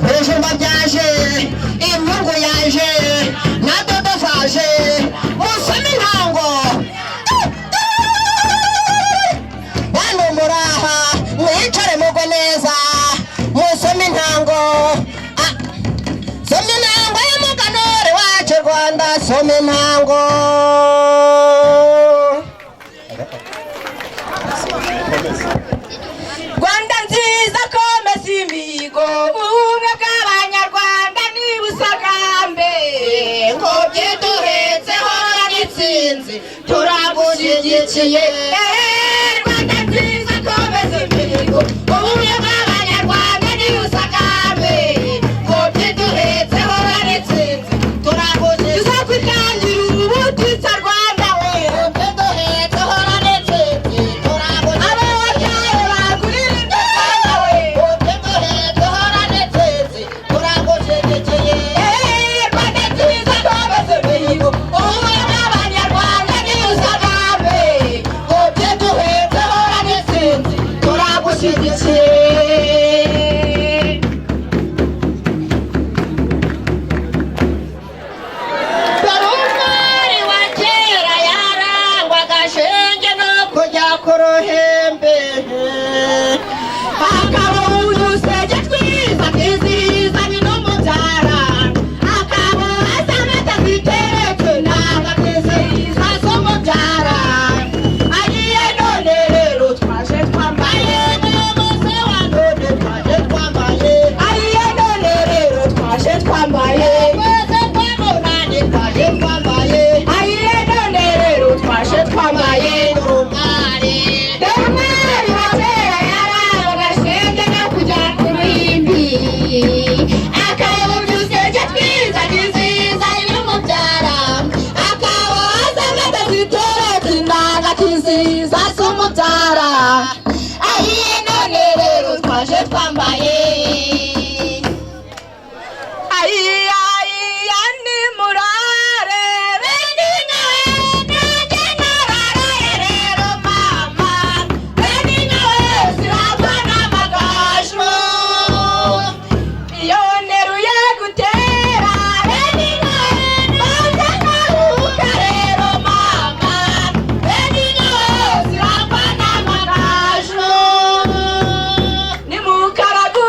Speaker 14: ibijumba byaje, imyungu yaje na dodo zaje, musome intango. Bano muraha, mwicare mugwe neza, musome intango. Soma intango y'umuganure wacu Rwanda, soma intango.
Speaker 1: Rwanda nziza, komeza imihigo, ubumwe bw'Abanyarwanda nibusagambe.
Speaker 14: Ngobyi duhetse hora n'intsinzi, turagushyigikiye.
Speaker 1: Rwanda nziza, komeza imihigo, ubumwe bw'Abanyarwanda nibusagambe. Ngobyi duhetse hora n'intsinzi,
Speaker 14: turagushyigikiye.
Speaker 1: Tuzakwitangira ubutitsa Rwanda we.
Speaker 14: Ngobyi duhetse hora n'intsinzi, turagushyigikiye.
Speaker 1: Abo wabyaye baguririmbe Rwanda we.
Speaker 14: Ngobyi duhetse hora n'intsinzi, turagushyigikiye.
Speaker 1: Rwanda nziza, komeza imihigo, ubumwe bw'Abanyarwanda nibusagambe. Ngobyi duhetse hora n'intsinzi, turagushyigikiye.
Speaker 14: Dore umwari wa kera yarangwaga shenge no kujya ku ruhembe,
Speaker 1: Hakaba uduseke twiza twizihiza ni n'umubyara, hakaba asamata ziteretse ntabwo twizihiza z'umubyara. Agiye none rero twaje twambaye,
Speaker 14: n'umunsi wa none twaje twambaye.
Speaker 1: Agiye none rero twaje twambaye,
Speaker 14: Twese twamunani twaje twambaye.
Speaker 1: Agiye none rero twaje twambaye.
Speaker 14: Dore umwari,
Speaker 1: Dore umwari wa kera yarabaga shenge no kujya ku ruhimbi, akaba uduseke twiza twizihiza n'umubyara, akaba asamata ziteretse inanga twizihiza z'umubyara. Ahiye none rero twaje twambaye. Ayiya ayiya ni murare bene nawe, nanjye nararaye rero mama, bene nawe ziragwa n'amagaju. Iyo nteruye gutera bene nawe, nanjye naruhuka rero mama, bene nawe ziragwa n'amagaju. Nimukaragu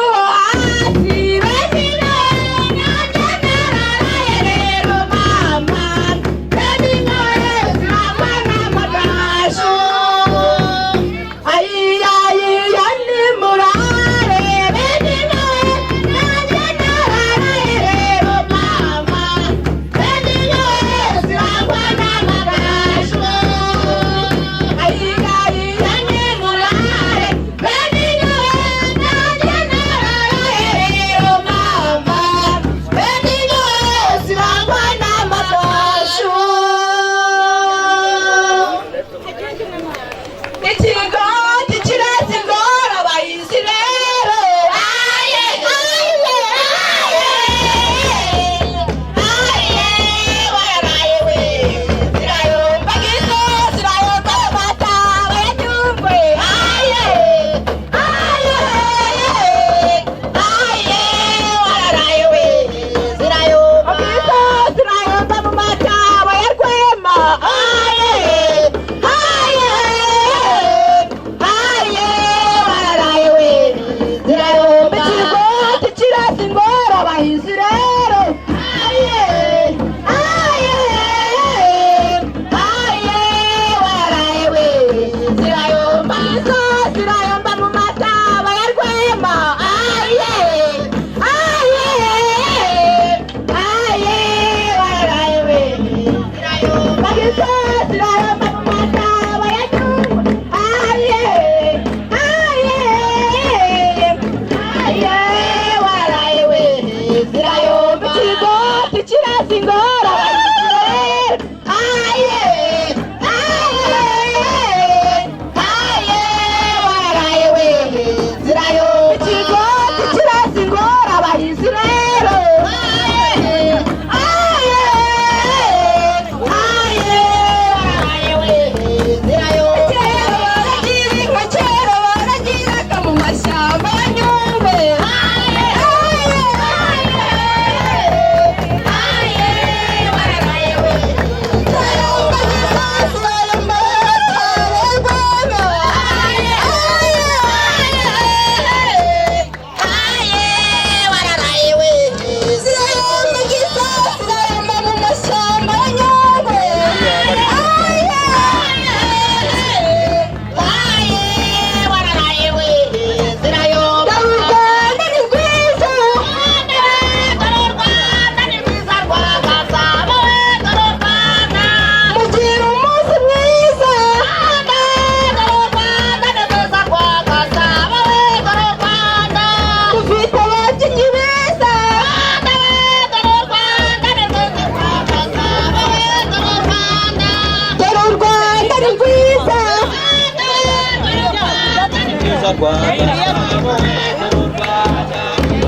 Speaker 4: rwiza rwa Gasabo.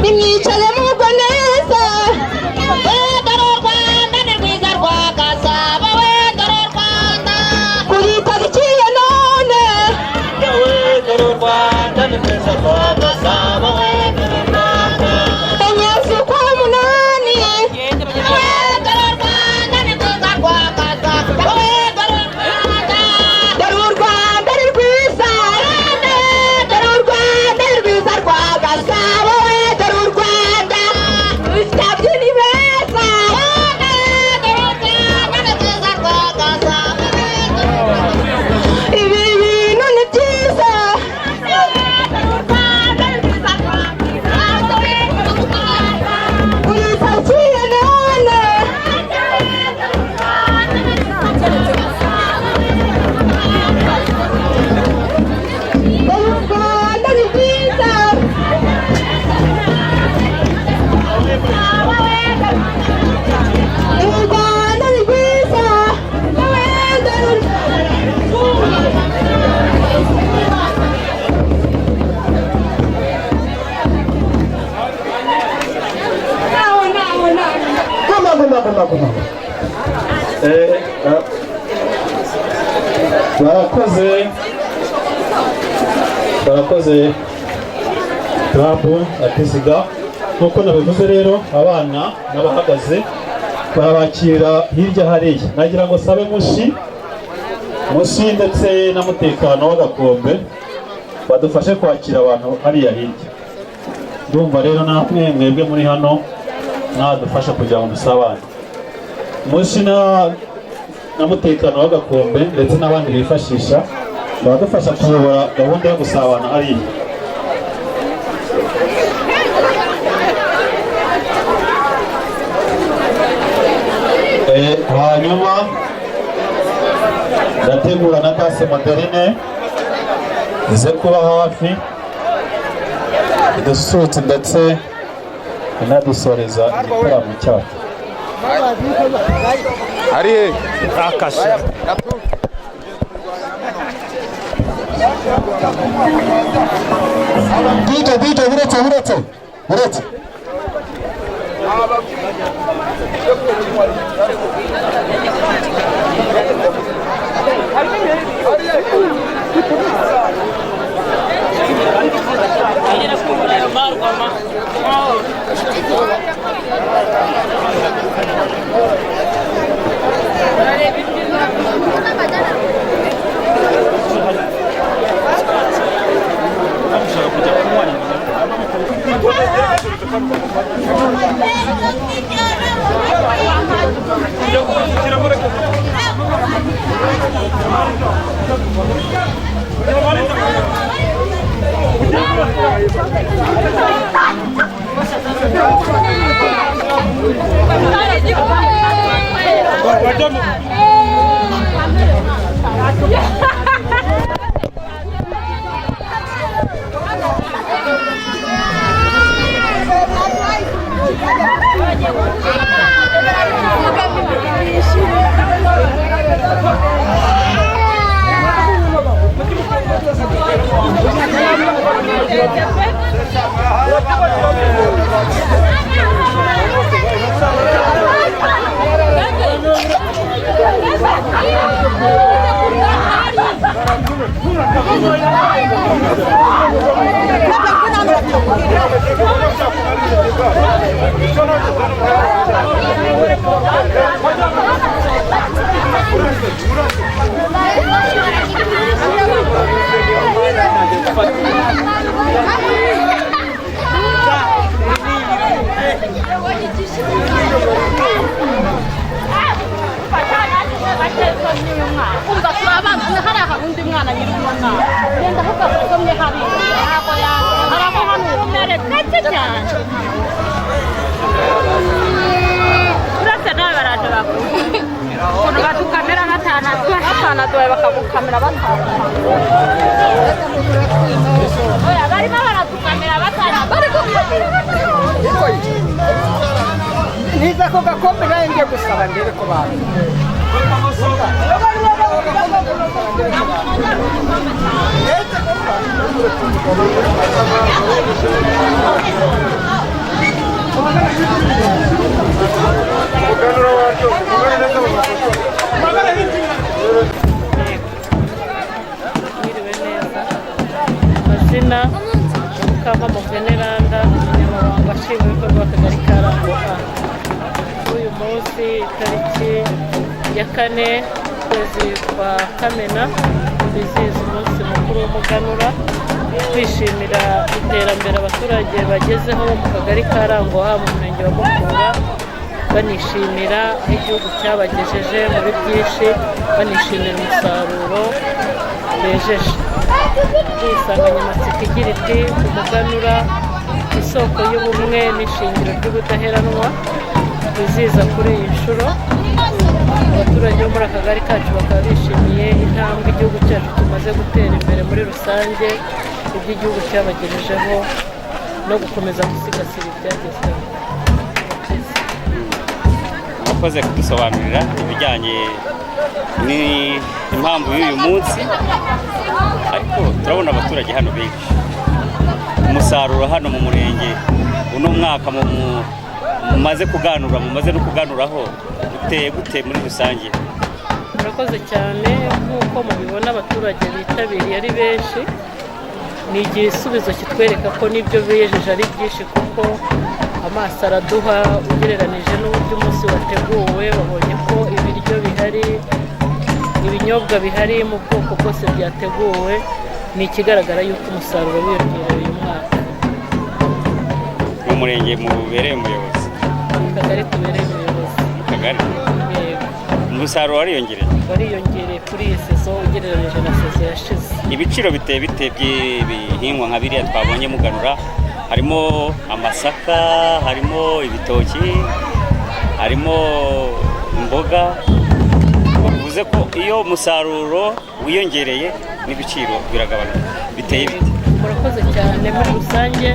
Speaker 14: Nimwicare mugwa neza. Dore u Rwanda ni rwiza rwa Gasabo we, dore u Rwanda. Kuri tariki ya none.
Speaker 4: Dore u Rwanda ni rwiza rwa Gasabo we, dore u Rwanda.
Speaker 14: Enye z'ukwa munani. Dore u Rwanda ni rwiza rwa Gasabo we, dore u Rwanda. Dore u Rwanda ni rwiza. Dore u Rwanda ni rwiza rwa Gasabo we, dore u Rwanda. Rufite ababyinnyi beza. Dore u Rwanda ni rwiza rwa Gasabo we, dore u Rwanda. Ibi bintu ni byiza. Kuri tariki ya none. Dore u Rwanda ni rwiza. U Rwanda ni rwiza. Naho, naho, naho.
Speaker 13: Guma guma guma guma.
Speaker 3: Barakoze, barakoze club ya Pisiga. Nk'uko nabivuze rero, abana n'abahagaze barabakira hirya hariya. Nagira ngo sabe Mushi Mushi ndetse na mutekano w'agakombe badufashe kwakira abantu hariya hirya. Ndumva rero namwe mwebwe muri hano mwadufasha kugira ngo dusabane. Mushi na mutekano w'agakombe ndetse n'abandi bifashisha baradufasha kuyobora gahunda yo gusabana hariya. Hanyuma ndategura na tase moderne ize kuba hafi idususurutse ndetse inadusoreza igitaramo cyacu.
Speaker 15: Ari he?
Speaker 10: Akashe.
Speaker 12: DJ DJ buretse buretse buretse.
Speaker 5: Niza ko gakombe nawe ngiye gusaba ndebe ko bantu.
Speaker 11: Mwiriwe neza. Amazina Mukama Veneranda, umunyamabanga nshingwabikorwa w'Akagari ka Rango A. Kuri uyu munsi tariki ya 4 ukwezi kwa Kamena twizihiza umunsi mukuru w'umuganura, twishimira iterambere abaturage bagezeho mu kagari ka Rango A mu murenge wa Mukura, banishimira aho igihugu cyabagejeje muri byinshi, banishimira umusaruro bejeje. Iyi nsanganyamatsiko igira iti umuganura isoko y'ubumwe n'ishingiro ry'ubudaheranwa, twizihiza kuri iyi nshuro. Abaturage bo muri akagari kacu bakaba bishimiye intambwe igihugu cyacu kimaze gutera imbere muri rusange, ibyo igihugu cyabagejejeho no gukomeza gusigasira ibyagezweho.
Speaker 15: Murakoze kudusobanurira ibijyanye n'impamvu y'uyu munsi, ariko turabona abaturage hano benshi. Umusaruro hano mu murenge uno mwaka mumaze kuganura, mumaze no kuganuraho, uteye gute muri rusange?
Speaker 11: Murakoze cyane. Nk'uko mubibona abaturage bitabiriye ari benshi, ni igisubizo kitwereka ko n'ibyo biyejeje ari byinshi, kuko amaso araduha ugereranije n'uburyo umunsi wateguwe. Babonye ko ibiryo bihari, ibinyobwa bihari mu bwoko bwose byateguwe, ni ikigaragara yuko umusaruro wiyongereye uyu mwaka.
Speaker 15: Mu murenge mubereye umuyobozi?
Speaker 11: Mu kagari tubereye umuyobozi.
Speaker 15: Mu kagari?
Speaker 11: Yego.
Speaker 15: Umusaruro wariyongereye?
Speaker 11: Wariyongereye kuri iyi sezo ugereranyije na sezo yashize.
Speaker 15: Ibiciro biteye bite by'ibihingwa nka biriya twabonye muganura? Harimo amasaka, harimo ibitoki, harimo imboga. Bivuze ko iyo umusaruro wiyongereye n'ibiciro biragabanuka. Biteye bite?
Speaker 11: Murakoze cyane. Muri rusange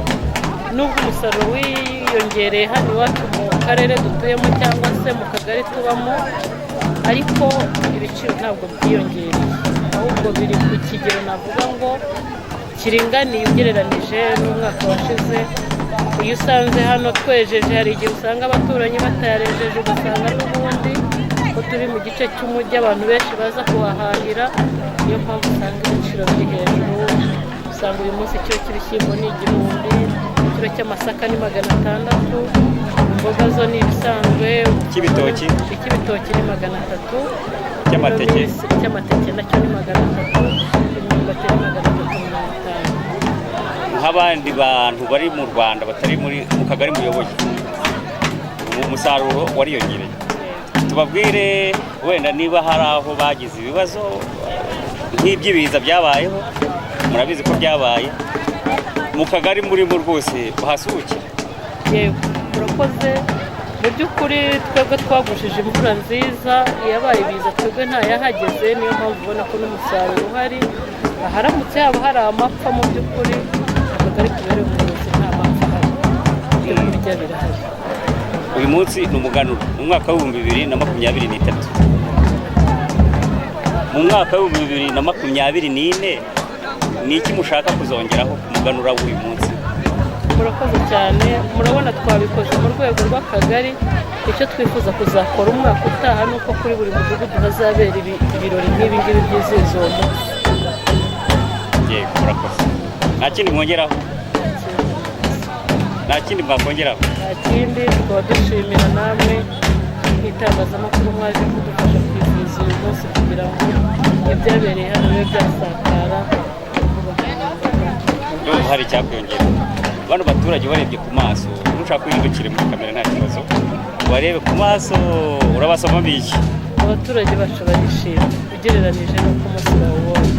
Speaker 11: nubwo umusaruro wiyongereye hano iwacu mu karere dutuyemo cyangwa se mu kagari tubamo, ariko ibiciro ntabwo byiyongereye, ahubwo biri ku kigero navuga ngo kiringaniye ugereranije n'umwaka washize. Iyo usanze hano twejeje, hari igihe usanga abaturanyi batayarejeje, ugasanga n'ubundi ko turi mu gice cy'umujyi abantu benshi baza kuhahahira, niyo mpamvu usanga ibiciro biri hejuru. Usanga uyu munsi ikiro cy'ibishyimbo ni 1000, ikiro cy'amasaka ni 600, imboga zo ni ibisanzwe.
Speaker 15: Icy'ibitoki?
Speaker 11: Icy'ibitoki ni 300.
Speaker 15: Icy'amateke?
Speaker 11: Icy'amateke nacyo ni 300, imyumbati ni 350.
Speaker 15: Nk'abandi bantu bari mu Rwanda batari muri mu kagari muyoboye, umusaruro wariyongereye. Tubabwire wenda niba hari aho bagize ibibazo nk'iby'ibiza byabayeho, murabizi ko byabaye mu kagari murimo rwose bahasuhukira.
Speaker 11: Yego, murakoze. Mu by'ukuri twebwe twagushije imvura nziza, iyabaye ibiza twebwe ntayahageze, niyo mpamvu ubona ko n'umusaruro uhari. Aharamutse haba hari amapfa, mu by'ukuri akagari tubereye umuyobozi nta mapfa ahari, ibyo kurya birahari.
Speaker 15: Uyu munsi ni umuganura mu mwaka wa 2023. Mu mwaka wa 2024 ni iki mushaka kuzongeraho ku muganura w'uyu munsi?
Speaker 11: Murakoze cyane. Murabona twabikoze mu rwego rw'akagari. Icyo twifuza kuzakora umwaka utaha ni uko kuri buri mudugudu hazabera ibirori nk'ibi ngibi byizihiza uwo munsi.
Speaker 15: Yego, murakoze. Nta kindi mwongeraho? Nta kindi mwakongeraho?
Speaker 11: Nta kindi, tukaba dushimira namwe nk'itangazamakuru mwaje kudufasha kwizihiza uyu munsi kugira ngo ibyabereye hano bibe byasakara.
Speaker 15: Ndumva hari icyakwiyongera. Bano baturage barebye ku maso, nushaka kwihindukire muri kamera nta kibazo, barebe ku maso, urabasoma biki?
Speaker 11: Abaturage bacu barishimye ugereranije n'uko umunsi bawubonye.